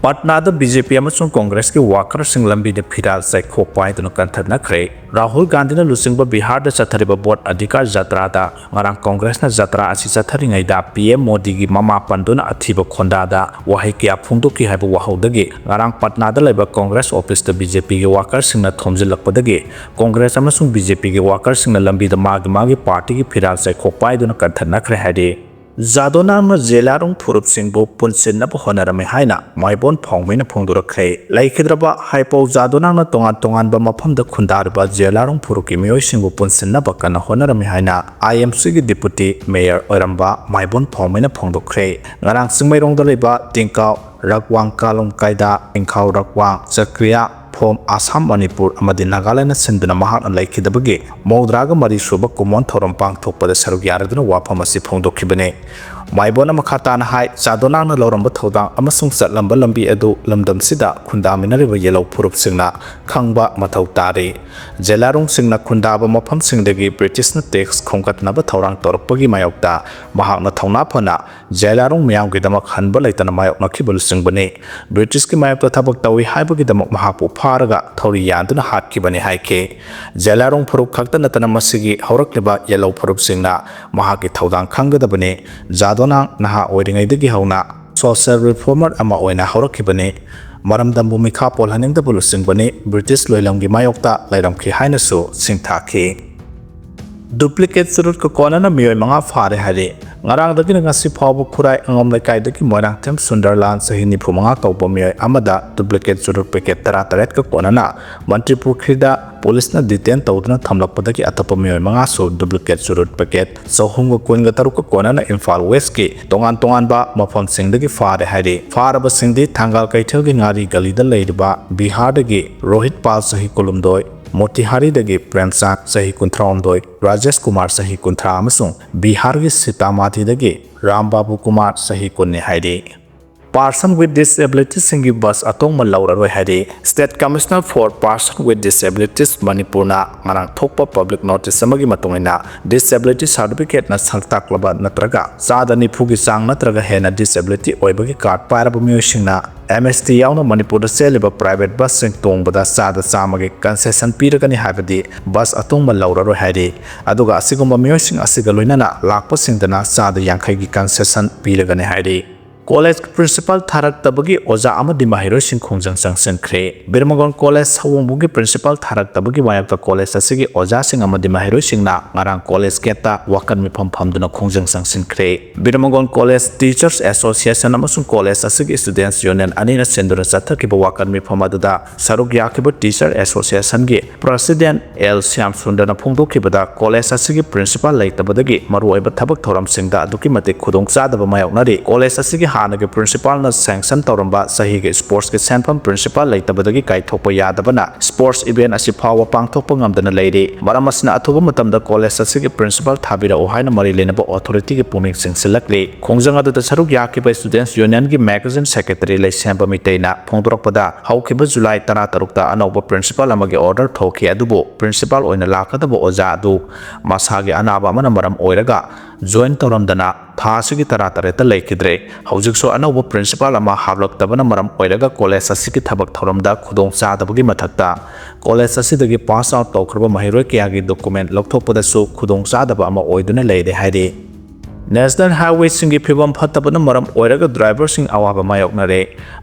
ꯄꯠꯅꯥꯗ BJP ꯑꯃꯁꯨꯡ ꯀꯣꯡꯒ꯭ꯔꯦꯁꯀꯤ workerꯁꯤꯡ ꯂꯝꯕꯤꯗ ꯐꯤꯔꯥꯜ ꯆꯩꯈꯣꯛ ꯄꯥꯏꯗꯨꯅ ꯀꯟꯊꯠꯅꯈ꯭ꯔꯦ꯫ ꯔꯥꯍꯨꯜ ꯒꯥꯟꯙꯤꯅ ꯂꯨꯆꯤꯡꯕ ꯕꯤꯍꯥꯔꯗ ꯆꯠꯊꯔꯤꯕ vote ꯑꯙꯤꯀꯥꯔ ꯖꯇ꯭ꯔꯥꯗ ꯉꯔꯥꯡ ꯀꯣꯡꯒ꯭ꯔꯦꯁꯅ ꯖꯇ꯭ꯔꯥ ꯑꯁꯤ ꯆꯠꯊꯔꯤꯉꯩꯗ PM ꯃꯣꯗꯤꯒꯤ ꯃꯃꯥ ꯄꯟꯗꯨꯅ ꯑꯊꯤꯕ ꯈꯣꯟꯗꯥꯗ ꯋꯥꯍꯩ ꯀꯌꯥ ꯐꯣꯡꯗꯣꯛꯈꯤ ꯍꯥꯏꯕ ꯋꯥꯍꯧꯗꯒꯤ ꯉꯔꯥꯡ ꯄꯠꯅꯥꯗ ꯂꯩꯕ ꯀꯣꯡꯒ꯭ꯔꯦꯁ officeꯇ BJPꯒꯤ workerꯁꯤꯡꯅ ꯊꯣꯝꯖꯤꯜꯂꯛꯄꯗꯒꯤ ꯀꯣꯡꯒ꯭ꯔꯦꯁ ꯑꯃꯁꯨꯡ BJPꯒꯤ workerꯁꯤꯡꯅ ꯂꯝꯕꯤꯗ ꯃꯥꯒꯤ ꯃꯥꯒꯤ partyꯒꯤ ꯐꯤꯔꯥꯜ ꯆꯩꯈꯣꯛ ꯄꯥꯏꯗꯨꯅ ꯀꯟꯊꯠꯅꯈ꯭ꯔꯦ ꯍꯥꯏꯔꯤ꯫ ꯖꯥꯗꯣꯅꯥꯡꯅ ꯖꯦꯂꯥꯔꯣꯡ ꯐꯨꯔꯨꯞꯁꯤꯡꯕꯨ ꯄꯨꯟꯁꯤꯟꯅꯕ ꯍꯣꯠꯅꯔꯝꯃꯤ ꯍꯥꯏꯅ ꯃꯥꯏꯕꯣꯟ ꯐꯥꯎꯃꯤꯅ ꯐꯣꯡꯗꯣꯔꯛꯈ꯭ꯔꯦ꯫ ꯂꯩꯈꯤꯗ꯭ꯔꯕ ꯍꯥꯏꯄꯧ ꯖꯥꯗꯣꯅꯥꯡꯅ ꯇꯣꯉꯥꯟ ꯇꯣꯉꯥꯟꯕ ꯃꯐꯝꯗ ꯈꯨꯟꯗꯥꯔꯤꯕ ꯖꯦꯂꯥꯔꯣꯡ ꯐꯨꯔꯨꯞꯀꯤ ꯃꯤꯑꯣꯏꯁꯤꯡꯕꯨ ꯄꯨꯟꯁꯤꯟꯅꯕ ꯀꯟꯅ ꯍꯣꯠꯅꯔꯝꯃꯤ ꯍꯥꯏꯅ ꯑꯥꯏ ꯑꯦꯝ ꯁꯤꯒꯤ ꯗꯤꯄꯨꯇꯤ ꯃꯦꯌꯔ ꯑꯣꯏꯔꯝꯕ ꯃꯥꯏꯕꯣꯟ ꯐꯥꯎꯃꯤꯅ ꯐꯣꯡꯗꯣꯛꯈ꯭ꯔꯦ꯫ ꯉꯔꯥꯡ ꯆꯤꯡꯃꯩꯔꯣꯡꯗ ꯂꯩꯕ ꯇꯤꯡꯀꯥꯎ ꯔꯛꯋꯥꯡ ꯀꯥꯂꯨꯝ ꯀꯥꯏꯗꯥ, ꯏꯪꯈꯥꯎ ꯔꯛꯋꯥꯡ ꯆꯀ꯭ꯔꯤꯌꯥ, ꯐꯣꯝ ꯑꯁꯥꯝ, ꯃꯅꯤꯄꯨꯔ ꯑꯃꯗꯤ ꯅꯥꯒꯥꯂꯦꯟꯗ ꯁꯤꯟꯗꯨꯅ ꯃꯍꯥꯛꯅ ꯂꯩꯈꯤꯗꯕꯒꯤ ꯃꯧꯗ꯭ꯔꯥꯒ ꯃꯔꯤ ꯁꯨꯕ ꯀꯨꯝꯑꯣꯟ ꯊꯧꯔꯝ ꯄꯥꯡꯊꯣꯛꯄꯗ ꯁꯔꯨꯛ ꯌꯥꯔꯗꯨꯅ ꯋꯥꯐꯝ ꯑꯁꯤ ꯐꯣꯡꯗꯣꯛꯈꯤꯕꯅꯤ꯫ ꯃꯥꯏꯕꯣꯟꯅ ꯃꯈꯥ ꯇꯥꯅ ꯍꯥꯏ, ꯖꯥꯗꯣꯅꯥꯡꯅ ꯂꯧꯔꯝꯕ ꯊꯧꯗꯥꯡ ꯑꯃꯁꯨꯡ ꯆꯠꯂꯝꯕ ꯂꯝꯕꯤ ꯑꯗꯨ ꯂꯝꯗꯝꯁꯤꯗ ꯈꯨꯟꯗꯥꯃꯤꯟꯅꯔꯤꯕ ꯌꯦꯜꯍꯧ ꯐꯨꯔꯨꯞꯁꯤꯡꯅ ꯈꯪꯕ ꯃꯊꯧ ꯇꯥꯔꯤ꯫ ꯖꯦꯂꯥꯔꯣꯡꯁꯤꯡꯅ ꯈꯨꯟꯗꯥꯕ ꯃꯐꯝꯁꯤꯡꯗꯒꯤ ꯕ꯭ꯔꯤꯇꯤꯁꯅ ꯇꯦꯛꯁ ꯈꯣꯝꯒꯠꯅꯕ ꯊꯧꯔꯥꯡ ꯇꯧꯔꯛꯄꯒꯤ ꯃꯥꯌꯣꯛꯇ ꯃꯍꯥꯛꯅ ꯊꯧꯅꯥ ꯐꯅ ꯖꯦꯂꯥꯔꯣꯡ ꯃꯤꯌꯥꯝꯒꯤꯗꯃꯛ ꯍꯟꯕ ꯂꯩꯇꯅ ꯃꯥꯌꯣꯛꯅꯈꯤꯕ ꯂꯨꯆꯤꯡꯕꯅꯤ꯫ ꯕ꯭ꯔꯤꯇꯤꯁꯀꯤ ꯃꯥꯌꯣꯛꯇ ꯊꯕꯛ ꯇꯧꯏ ꯍꯥꯏꯕꯒꯤꯗꯃꯛ ꯃꯍꯥꯛꯄꯨ ꯐꯥꯔꯒ ꯊꯧꯔꯤ ꯌꯥꯟꯗꯨꯅ ꯍꯥꯠꯈꯤꯕꯅꯤ ꯍꯥꯏꯈꯤ꯫ ꯖꯦꯂꯥꯔꯣꯡ ꯐꯨꯔꯨꯞ ꯈꯛꯇ ꯅꯠꯇꯅ ꯃꯁꯤꯒꯤ ꯍꯧꯔꯛꯂꯤꯕ ꯌꯦꯜꯍꯧ ꯐꯨꯔꯨꯞꯁꯤꯡꯅ ꯃꯍꯥꯛꯀꯤ ꯊꯧꯗꯥꯡ ꯈꯪꯒꯗꯕꯅꯤ꯫ ꯖꯥꯗꯣꯅꯥꯡ ꯅꯍꯥ ꯑꯣꯏꯔꯤꯉꯩꯗꯒꯤ ꯍꯧꯅ ꯁꯣꯁꯤꯌꯦꯜ ꯔꯤꯐꯣꯔꯃꯔ ꯑꯃ ꯑꯣꯏꯅ ꯍꯧꯔꯛꯈꯤꯕꯅꯤ꯫ ꯃꯔꯝꯗꯝꯕꯨ ꯃꯤꯈꯥ ꯄꯣꯜꯍꯟꯅꯤꯡꯗꯕ ꯂꯨꯆꯤꯡꯕꯅꯤ꯫ ꯕ꯭ꯔꯤꯇꯤꯁ ꯂꯣꯏꯂꯝꯒꯤ ꯃꯥꯌꯣꯛꯇ ꯂꯩꯔꯝꯈꯤ ꯍꯥꯏꯅꯁꯨ ꯁꯤꯡꯊꯥꯈꯤ꯫ ꯗꯨꯄ꯭ꯂꯤꯀꯦꯠ ꯆꯨꯔꯨꯠꯀ ꯀꯣꯟꯅꯅ ꯃꯤꯑꯣꯏ ꯃꯉꯥ ꯐꯥꯔꯦ ꯍꯥꯏꯔꯤ꯫ ꯉꯔꯥꯡꯗꯒꯤꯅ ꯉꯁꯤ ꯐꯥꯎꯕ ꯈꯨꯔꯥꯏ ꯑꯉꯣꯝ ꯂꯩꯀꯥꯏꯗꯒꯤ ꯃꯣꯏꯔꯥꯡꯊꯦꯝ ꯁꯨꯟꯗꯔꯂꯥꯜ ꯆꯍꯤ ꯅꯤꯐꯨ ꯃꯉꯥ ꯀꯧꯕ ꯃꯤꯑꯣꯏ ꯑꯃꯗ ꯗꯨꯄ꯭ꯂꯤꯀꯦꯠ ꯆꯨꯔꯨꯠ ꯄꯦꯀꯦꯠ ꯇꯔꯥ ꯇꯔꯦꯠꯀ ꯀꯣꯟꯅꯅ ꯃꯟꯇ꯭ꯔꯤ ꯄꯨꯈ꯭ꯔꯤꯗ ꯄꯨꯂꯤꯁꯅ ꯗꯤꯇꯦꯟ ꯇꯧꯗꯨꯅ ꯊꯝꯂꯛꯄꯗꯒꯤ ꯑꯇꯣꯞꯄ ꯃꯤꯑꯣꯏ ꯃꯉꯥꯁꯨ ꯗꯨꯄ꯭ꯂꯤꯀꯦꯠ ꯆꯨꯔꯨꯠ ꯄꯦꯀꯦꯠ ꯆꯍꯨꯝꯒ ꯀꯨꯟꯒ ꯇꯔꯨꯛꯀ ꯀꯣꯟꯅꯅ ꯏꯝꯐꯥꯜ ꯋꯦꯁꯀꯤ ꯇꯣꯉꯥꯟ ꯇꯣꯉꯥꯟꯕ ꯃꯐꯝꯁꯤꯡꯗꯒꯤ ꯐꯥꯔꯦ ꯍꯥꯏꯔꯤ꯫ ꯐꯥꯔꯕꯁꯤꯡꯗꯤ ꯊꯪꯒꯥꯜ ꯀꯩꯊꯦꯜꯒꯤ ꯉꯥꯔꯤ ꯒꯂꯤꯗ ꯂꯩꯔꯤꯕ ꯕꯤꯍꯥꯔꯗꯒꯤ ꯔꯣꯍꯤꯠ ꯄꯥꯜ ꯆꯍꯤ ꯀꯨꯟꯍꯨꯝꯗꯣꯏ, ꯃꯣꯇꯤꯍꯥꯔꯤꯗꯒꯤ ꯄ꯭ꯔꯦꯝꯆꯥꯟ ꯆꯍꯤ ꯀꯨꯟꯊ꯭ꯔꯥꯍꯨꯝꯗꯣꯏ, ꯔꯥꯖꯦꯁ ꯀꯨꯃꯥꯔ ꯆꯍꯤ ꯀꯨꯟꯊ꯭ꯔꯥ ꯑꯃꯁꯨꯡ ꯕꯤꯍꯥꯔꯒꯤ ꯁꯤꯇꯥꯃꯥꯊꯤꯗꯒꯤ ꯔꯥꯝ ꯕꯥꯕꯨ ꯀꯨꯃꯥꯔ ꯆꯍꯤ ꯀꯨꯟꯅꯤ ꯍꯥꯏꯔꯤ꯫ Person with disabilityꯁꯤꯡꯒꯤ ꯕꯁ ꯑꯇꯣꯡꯕ ꯂꯧꯔꯔꯣꯏ ꯍꯥꯏꯔꯤ꯫ State Commissioner for Person with Disabilities ꯃꯅꯤꯄꯨꯔꯅ ꯉꯔꯥꯡ ꯊꯣꯛꯄ ꯄꯕ꯭ꯂꯤꯛ ꯅꯣꯇꯤꯁ ꯑꯃꯒꯤ ꯃꯇꯨꯡ ꯏꯟꯅ, ꯗꯤꯁꯦꯕꯤꯂꯤꯇꯤ ꯁꯥꯔꯇꯤꯐꯤꯀꯦꯠꯅ ꯁꯛ ꯇꯥꯛꯂꯕ ꯅꯠꯇ꯭ꯔꯒ ꯆꯥꯗ ꯅꯤꯐꯨꯒꯤ ꯆꯥꯡ ꯅꯠꯇ꯭ꯔꯒ ꯍꯦꯟꯅ ꯗꯤꯁꯦꯕꯤꯂꯤꯇꯤ ꯑꯣꯏꯕꯒꯤ ꯀꯥꯔꯗ ꯄꯥꯏꯔꯕ ꯃꯤꯑꯣꯏꯁꯤꯡꯅ ꯑꯦꯝ ꯑꯦꯁ ꯇꯤ ꯌꯥꯎꯅ ꯃꯅꯤꯄꯨꯔꯗ ꯆꯦꯜꯂꯤꯕ ꯄ꯭ꯔꯥꯏꯚꯦꯠ ꯕꯁꯁꯤꯡ ꯇꯣꯡꯕꯗ ꯆꯥꯗ ꯆꯥꯝꯃꯒꯤ ꯀꯟꯁꯦꯁꯟ ꯄꯤꯔꯒꯅꯤ ꯍꯥꯏꯕꯗꯤ ꯕꯁ ꯑꯇꯣꯡꯕ ꯂꯧꯔꯔꯣꯏ ꯍꯥꯏꯔꯤ꯫ ꯑꯗꯨꯒ ꯑꯁꯤꯒꯨꯝꯕ ꯃꯤꯑꯣꯏꯁꯤꯡ ꯑꯁꯤꯒ ꯂꯣꯏꯅꯅ ꯂꯥꯛꯄꯁꯤꯡꯗꯅ ꯆꯥꯗ ꯌꯥꯡꯈꯩꯒꯤ ꯀꯟꯁꯦꯁꯟ ꯄꯤꯔꯒꯅꯤ ꯍꯥꯏꯔꯤ꯫ ꯀꯣꯂꯦꯖꯀꯤ ꯄ꯭ꯔꯤꯟꯁꯤꯄꯥꯜ ꯊꯥꯔꯛꯇꯕꯒꯤ ꯑꯣꯖꯥ ꯑꯃꯗꯤ ꯃꯍꯩꯔꯣꯏꯁꯤꯡ ꯈꯣꯡꯖꯪ ꯆꯪꯁꯤꯟꯈ꯭ꯔꯦ꯫ ꯕꯤꯔꯃꯒꯣꯟ ꯀꯣꯂꯦꯖ ꯁꯑꯣꯡꯕꯨꯡꯒꯤ ꯄ꯭ꯔꯤꯟꯁꯤꯄꯥꯜ ꯊꯥꯔꯛꯇꯕꯒꯤ ꯃꯥꯌꯣꯛꯇ ꯀꯣꯂꯦꯖ ꯑꯁꯤꯒꯤ ꯑꯣꯖꯥꯁꯤꯡ ꯑꯃꯗꯤ ꯃꯍꯩꯔꯣꯏꯁꯤꯡꯅ ꯉꯔꯥꯡ ꯀꯣꯂꯦꯖ ꯒꯦꯠꯇ ꯋꯥꯀꯠ ꯃꯤꯐꯝ ꯐꯝꯗꯨꯅ ꯈꯣꯡꯖꯪ ꯆꯪꯁꯤꯟꯈ꯭ꯔꯦ꯫ ꯕꯤꯔꯃꯒꯣꯟ ꯀꯣꯂꯦꯖ ꯇꯤꯆꯔꯁ ꯑꯦꯁꯣꯁꯤꯌꯦꯁꯟ ꯑꯃꯁꯨꯡ ꯀꯣꯂꯦꯖ ꯑꯁꯤꯒꯤ ꯁ꯭ꯇꯨꯗꯦꯟꯠꯁ ꯌꯨꯅꯤꯌꯟ ꯑꯅꯤꯅ ꯁꯤꯟꯗꯨꯅ ꯆꯠꯊꯈꯤꯕ ꯋꯥꯀꯠ ꯃꯤꯐꯝ ꯑꯗꯨꯗ ꯁꯔꯨꯛ ꯌꯥꯈꯤꯕ ꯇꯤꯆꯔ ꯑꯦꯁꯣꯁꯤꯌꯦꯁꯟꯒꯤ ꯄ꯭ꯔꯁꯤꯗꯦꯟꯠ ꯑꯦꯜ ꯁ꯭ꯌꯥꯝ ꯁꯨꯟꯗꯔꯅ ꯐꯣꯡꯗꯣꯛꯈꯤꯕꯗ, ꯀꯣꯂꯦꯖ ꯑꯁꯤꯒꯤ ꯄ꯭ꯔꯤꯟꯁꯤꯄꯥꯜ ꯂꯩꯇꯕꯗꯒꯤ ꯃꯔꯨꯑꯣꯏꯕ ꯊꯕꯛ ꯊꯧꯔꯝꯁꯤꯡꯗ ꯑꯗꯨꯛꯀꯤ ꯃꯇꯤꯛ ꯈꯨꯗꯣꯡꯆꯥꯗꯕ ꯃꯥꯌꯣꯛꯅꯔꯤ꯫ ꯀꯣꯂꯦꯖ ꯑꯁꯤꯒꯤ ꯍꯥꯟꯅꯒꯤ ꯄ꯭ꯔꯤꯟꯁꯤꯄꯥꯜꯅ ꯁꯦꯡꯁꯟ ꯇꯧꯔꯝꯕ ꯆꯍꯤꯒꯤ ꯁ꯭ꯄꯣꯔꯠꯁꯀꯤ ꯁꯦꯟꯐꯝ ꯄ꯭ꯔꯤꯟꯁꯤꯄꯥꯜ ꯂꯩꯇꯕꯗꯒꯤ ꯀꯥꯏꯊꯣꯛꯄ ꯌꯥꯗꯕꯅ ꯁ꯭ꯄꯣꯔꯠꯁ ꯏꯚꯦꯟꯠ ꯑꯁꯤ ꯐꯥꯎꯕ ꯄꯥꯡꯊꯣꯛꯄ ꯉꯝꯗꯅ ꯂꯩꯔꯤ꯫ ꯃꯔꯝ ꯑꯁꯤꯅ ꯑꯊꯨꯕ ꯃꯇꯝꯗ ꯀꯣꯂꯦꯖ ꯑꯁꯤꯒꯤ ꯄ꯭ꯔꯤꯟꯁꯤꯄꯥꯜ ꯊꯥꯕꯤꯔꯛꯎ ꯍꯥꯏꯅ ꯃꯔꯤ ꯂꯩꯅꯕ ꯑꯣꯊꯣꯔꯤꯇꯤꯒꯤ ꯄꯨꯛꯅꯤꯡ ꯆꯤꯡꯁꯤꯜꯂꯛꯂꯤ꯫ ꯈꯣꯡꯖꯪ ꯑꯗꯨꯗ ꯁꯔꯨꯛ ꯌꯥꯈꯤꯕ ꯁ꯭ꯇꯨꯗꯦꯟꯠꯁ ꯌꯨꯅꯤꯌꯟꯒꯤ ꯃꯦꯒꯥꯖꯤꯟ ꯁꯦꯀ꯭ꯔꯦꯇꯔꯤ ꯂꯩꯁꯦꯝꯕ ꯃꯤꯇꯩꯅ ꯐꯣꯡꯗꯣꯔꯛꯄꯗ, ꯍꯧꯈꯤꯕ ꯖꯨꯂꯥꯏ ꯇꯔꯥꯇꯔꯨꯛꯇ ꯑꯅꯧꯕ ꯄ꯭ꯔꯤꯟꯁꯤꯄꯥꯜ ꯑꯃꯒꯤ ꯑꯣꯔꯗꯔ ꯊꯣꯛꯈꯤ, ꯑꯗꯨꯕꯨ ꯄ꯭ꯔꯤꯟꯁꯤꯄꯥꯜ ꯑꯣꯏꯅ ꯂꯥꯛꯀꯗꯕ ꯑꯣꯖꯥ ꯑꯗꯨ ꯃꯁꯥꯒꯤ ꯑꯅꯥꯕ ꯑꯃꯅ ꯃꯔꯝ ꯑꯣꯏꯔꯒ ꯖꯣꯏꯟ ꯇꯧꯔꯝꯗꯅ ꯊꯥ ꯑꯁꯤꯒꯤ ꯇꯔꯥꯇꯔꯦꯠꯇ ꯂꯩꯈꯤꯗ꯭ꯔꯦ꯫ ꯍꯧꯖꯤꯛꯁꯨ ꯑꯅꯧꯕ ꯄ꯭ꯔꯤꯟꯁꯤꯄꯥꯜ ꯑꯃ ꯍꯥꯞꯂꯛꯇꯕꯅ ꯃꯔꯝ ꯑꯣꯏꯔꯒ ꯀꯣꯂꯦꯖ ꯑꯁꯤꯒꯤ ꯊꯕꯛ ꯊꯧꯔꯝꯗ ꯈꯨꯗꯣꯡꯆꯥꯗꯕꯒꯤ ꯃꯊꯛꯇ, ꯀꯣꯂꯦꯖ ꯑꯁꯤꯗꯒꯤ ꯄꯥꯁ ꯑꯥꯎꯠ ꯇꯧꯈ꯭ꯔꯕ ꯃꯍꯩꯔꯣꯏ ꯀꯌꯥꯒꯤ ꯗꯣꯀꯨꯃꯦꯟꯠ ꯂꯧꯊꯣꯛꯄꯗꯁꯨ ꯈꯨꯗꯣꯡꯆꯥꯗꯕ ꯑꯃ ꯑꯣꯏꯗꯨꯅ ꯂꯩꯔꯦ ꯍꯥꯏꯔꯤ꯫ ꯅꯦꯁꯅꯦꯜ ꯍꯥꯏꯋꯦꯁꯤꯡꯒꯤ ꯐꯤꯕꯝ ꯐꯠꯇꯕꯅ ꯃꯔꯝ ꯑꯣꯏꯔꯒ ꯗ꯭ꯔꯥꯏꯚꯔꯁꯤꯡ ꯑꯋꯥꯕ ꯃꯥꯌꯣꯛꯅꯔꯦ꯫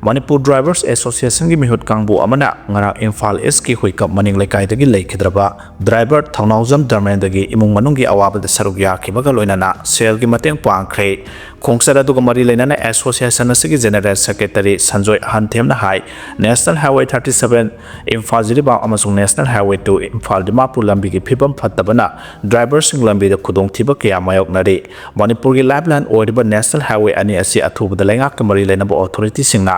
ꯃꯅꯤꯄꯨꯔ ꯗ꯭ꯔꯥꯏꯚꯔꯁ ꯑꯦꯁꯣꯁꯤꯌꯦꯁꯟꯒꯤ ꯃꯤꯍꯨꯠ ꯀꯥꯡꯕꯨ ꯑꯃꯅ ꯉꯔꯥꯡ ꯏꯝꯐꯥꯜ ꯏꯁꯀꯤ ꯍꯨꯏꯀꯞ ꯃꯅꯤꯡ ꯂꯩꯀꯥꯏꯗꯒꯤ ꯂꯩꯈꯤꯗ꯭ꯔꯕ ꯗ꯭ꯔꯥꯏꯚꯔ ꯊꯧꯅꯥꯎꯖꯝ ꯗꯔꯃꯦꯟꯗꯒꯤ ꯏꯃꯨꯡ ꯃꯅꯨꯡꯒꯤ ꯑꯋꯥꯕꯗ ꯁꯔꯨꯛ ꯌꯥꯈꯤꯕꯒ ꯂꯣꯏꯅꯅ ꯁꯦꯜꯒꯤ ꯃꯇꯦꯡ ꯄꯥꯡꯈ꯭ꯔꯦ꯫ ꯈꯣꯡꯆꯠ ꯑꯗꯨꯒ ꯃꯔꯤ ꯂꯩꯅꯅ ꯑꯦꯁꯣꯁꯤꯌꯦꯁꯟ ꯑꯁꯤꯒꯤ ꯖꯦꯅꯔꯦꯜ ꯁꯦꯀ꯭ꯔꯦꯇꯔꯤ ꯁꯟꯖꯣꯏ ꯑꯍꯟꯊꯦꯝꯅ ꯍꯥꯏ, national highway thirty seven Imphal Jiribam ꯑꯃꯁꯨꯡ national highway two Imphal Dimapur ꯂꯝꯕꯤꯒꯤ ꯐꯤꯕꯝ ꯐꯠꯇꯕꯅ ꯗ꯭ꯔꯥꯏꯚꯔꯁꯤꯡ ꯂꯝꯕꯤꯗ ꯈꯨꯗꯣꯡꯊꯤꯕ ꯀꯌꯥ ꯃꯥꯌꯣꯛꯅꯔꯤ꯫ ꯃꯅꯤꯄꯨꯔꯒꯤ ꯂꯥꯏꯐꯂꯥꯏꯟ ꯑꯣꯏꯔꯤꯕ ꯅꯦꯁꯅꯦꯜ ꯍꯥꯏꯋꯦ ꯑꯅꯤ ꯑꯁꯤ ꯑꯊꯨꯕꯗ ꯂꯩꯉꯥꯛꯀ ꯃꯔꯤ ꯂꯩꯅꯕ ꯑꯣꯊꯣꯔꯤꯇꯤꯁꯤꯡꯅ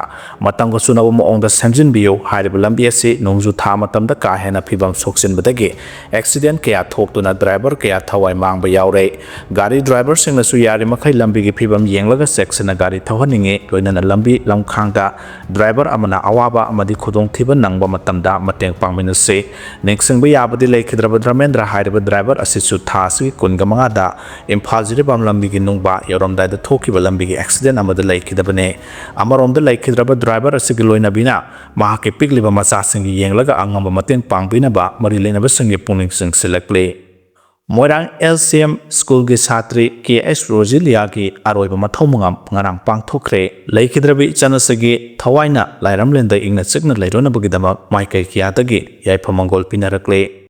ꯃꯇꯝꯒ ꯆꯨꯅꯕ ꯃꯑꯣꯡꯗ ꯁꯦꯝꯖꯤꯟꯕꯤꯌꯨ꯫ ꯍꯥꯏꯔꯤꯕ ꯂꯝꯕꯤ ꯑꯁꯤ ꯅꯣꯡꯖꯨ ꯊꯥ ꯃꯇꯝꯗ ꯀꯥ ꯍꯦꯟꯅ ꯐꯤꯕꯝ ꯁꯣꯛꯆꯤꯟꯕꯗꯒꯤ ꯑꯦꯛꯁꯤꯗꯦꯟꯠ ꯀꯌꯥ ꯊꯣꯛꯇꯨꯅ ꯗ꯭ꯔꯥꯏꯚꯔ ꯀꯌꯥ ꯊꯋꯥꯏ ꯃꯥꯡꯕ ꯌꯥꯎꯔꯦ꯫ ꯒꯥꯔꯤ ꯗ꯭ꯔꯥꯏꯚꯔꯁꯤꯡꯅꯁꯨ ꯌꯥꯔꯤꯃꯈꯩ ꯂꯝꯕꯤꯒꯤ ꯐꯤꯕꯝ ꯌꯦꯡꯂꯒ ꯆꯦꯛꯁꯤꯟꯅ ꯒꯥꯔꯤ ꯊꯧꯍꯟꯅꯤꯡꯏ꯫ ꯂꯣꯏꯅꯅ ꯂꯝꯕꯤ ꯂꯝꯈꯥꯡꯗ ꯗ꯭ꯔꯥꯏꯚꯔ ꯑꯃꯅ ꯑꯋꯥꯕ ꯑꯃꯗꯤ ꯈꯨꯗꯣꯡꯊꯤꯕ ꯅꯪꯕ ꯃꯇꯝꯗ ꯃꯇꯦꯡ ꯄꯥꯡꯃꯤꯟꯅꯁꯤ꯫ ꯅꯤꯡꯁꯤꯡꯕ ꯌꯥꯕꯗꯤ, ꯂꯩꯈꯤꯗ꯭ꯔꯕ ꯗ꯭ꯔꯃꯦꯟꯗ꯭ꯔ ꯍꯥꯏꯔꯤꯕ ꯗ꯭ꯔꯥꯏꯚꯔ ꯑꯁꯤꯁꯨ ꯊꯥ ꯑꯁꯤꯒꯤ ꯀꯨꯟꯒ ꯃꯉꯥꯗ ꯏꯝꯐꯥꯜ ꯖꯤꯔꯤꯕꯥꯝ ꯂꯝꯕꯤꯒꯤ ꯅꯨꯡꯕ ꯌꯧꯔꯝꯗꯥꯏꯗ ꯊꯣꯛꯈꯤꯕ ꯂꯝꯕꯤꯒꯤ ꯑꯦꯛꯁꯤꯗꯦꯟꯠ ꯑꯃꯗ ꯂꯩꯈꯤꯗꯕꯅꯤ꯫ ꯑꯃꯔꯣꯝꯗ, ꯂꯩꯈꯤꯗ꯭ꯔꯕ ꯗ꯭ꯔꯥꯏꯚꯔ ꯑꯁꯤꯒꯤ ꯂꯣꯏꯅꯕꯤꯅ ꯃꯍꯥꯛꯀꯤ ꯄꯤꯛꯂꯤꯕ ꯃꯆꯥꯁꯤꯡꯒꯤ ꯌꯦꯡꯂꯒ ꯑꯉꯝꯕ ꯃꯇꯦꯡ ꯄꯥꯡꯕꯤꯅꯕ ꯃꯔꯤ ꯂꯩꯅꯕꯁꯤꯡꯒꯤ ꯄꯨꯛꯅꯤꯡ ꯆꯤꯡꯁꯤꯜꯂꯛꯂꯤ꯫ ꯃꯣꯏꯔꯥꯡ ꯑꯦꯜ ꯁꯤ ꯑꯦꯝ ꯁ꯭ꯀꯨꯜꯒꯤ ꯁꯥꯇ꯭ꯔꯤ ꯀꯦ ꯑꯦꯁ ꯔꯣꯖꯤꯂꯤꯌꯥꯒꯤ ꯑꯔꯣꯏꯕ ꯃꯊꯧ ꯃꯉꯝ ꯉꯔꯥꯡ ꯄꯥꯡꯊꯣꯛꯈ꯭ꯔꯦ꯫ ꯂꯩꯈꯤꯗ꯭ꯔꯕ ꯏꯆꯟ ꯑꯁꯤꯒꯤ ꯊꯋꯥꯏꯅ ꯂꯥꯏꯔꯝꯂꯦꯟꯗ ꯏꯪꯅ ꯆꯤꯛꯅ ꯂꯩꯔꯨꯅꯕꯒꯤꯗꯃꯛ ꯃꯥꯏꯀꯩ ꯀꯌꯥꯗꯒꯤ ꯌꯥꯏꯐ ꯃꯪꯒꯣꯜ ꯄꯤꯅꯔꯛꯂꯦ꯫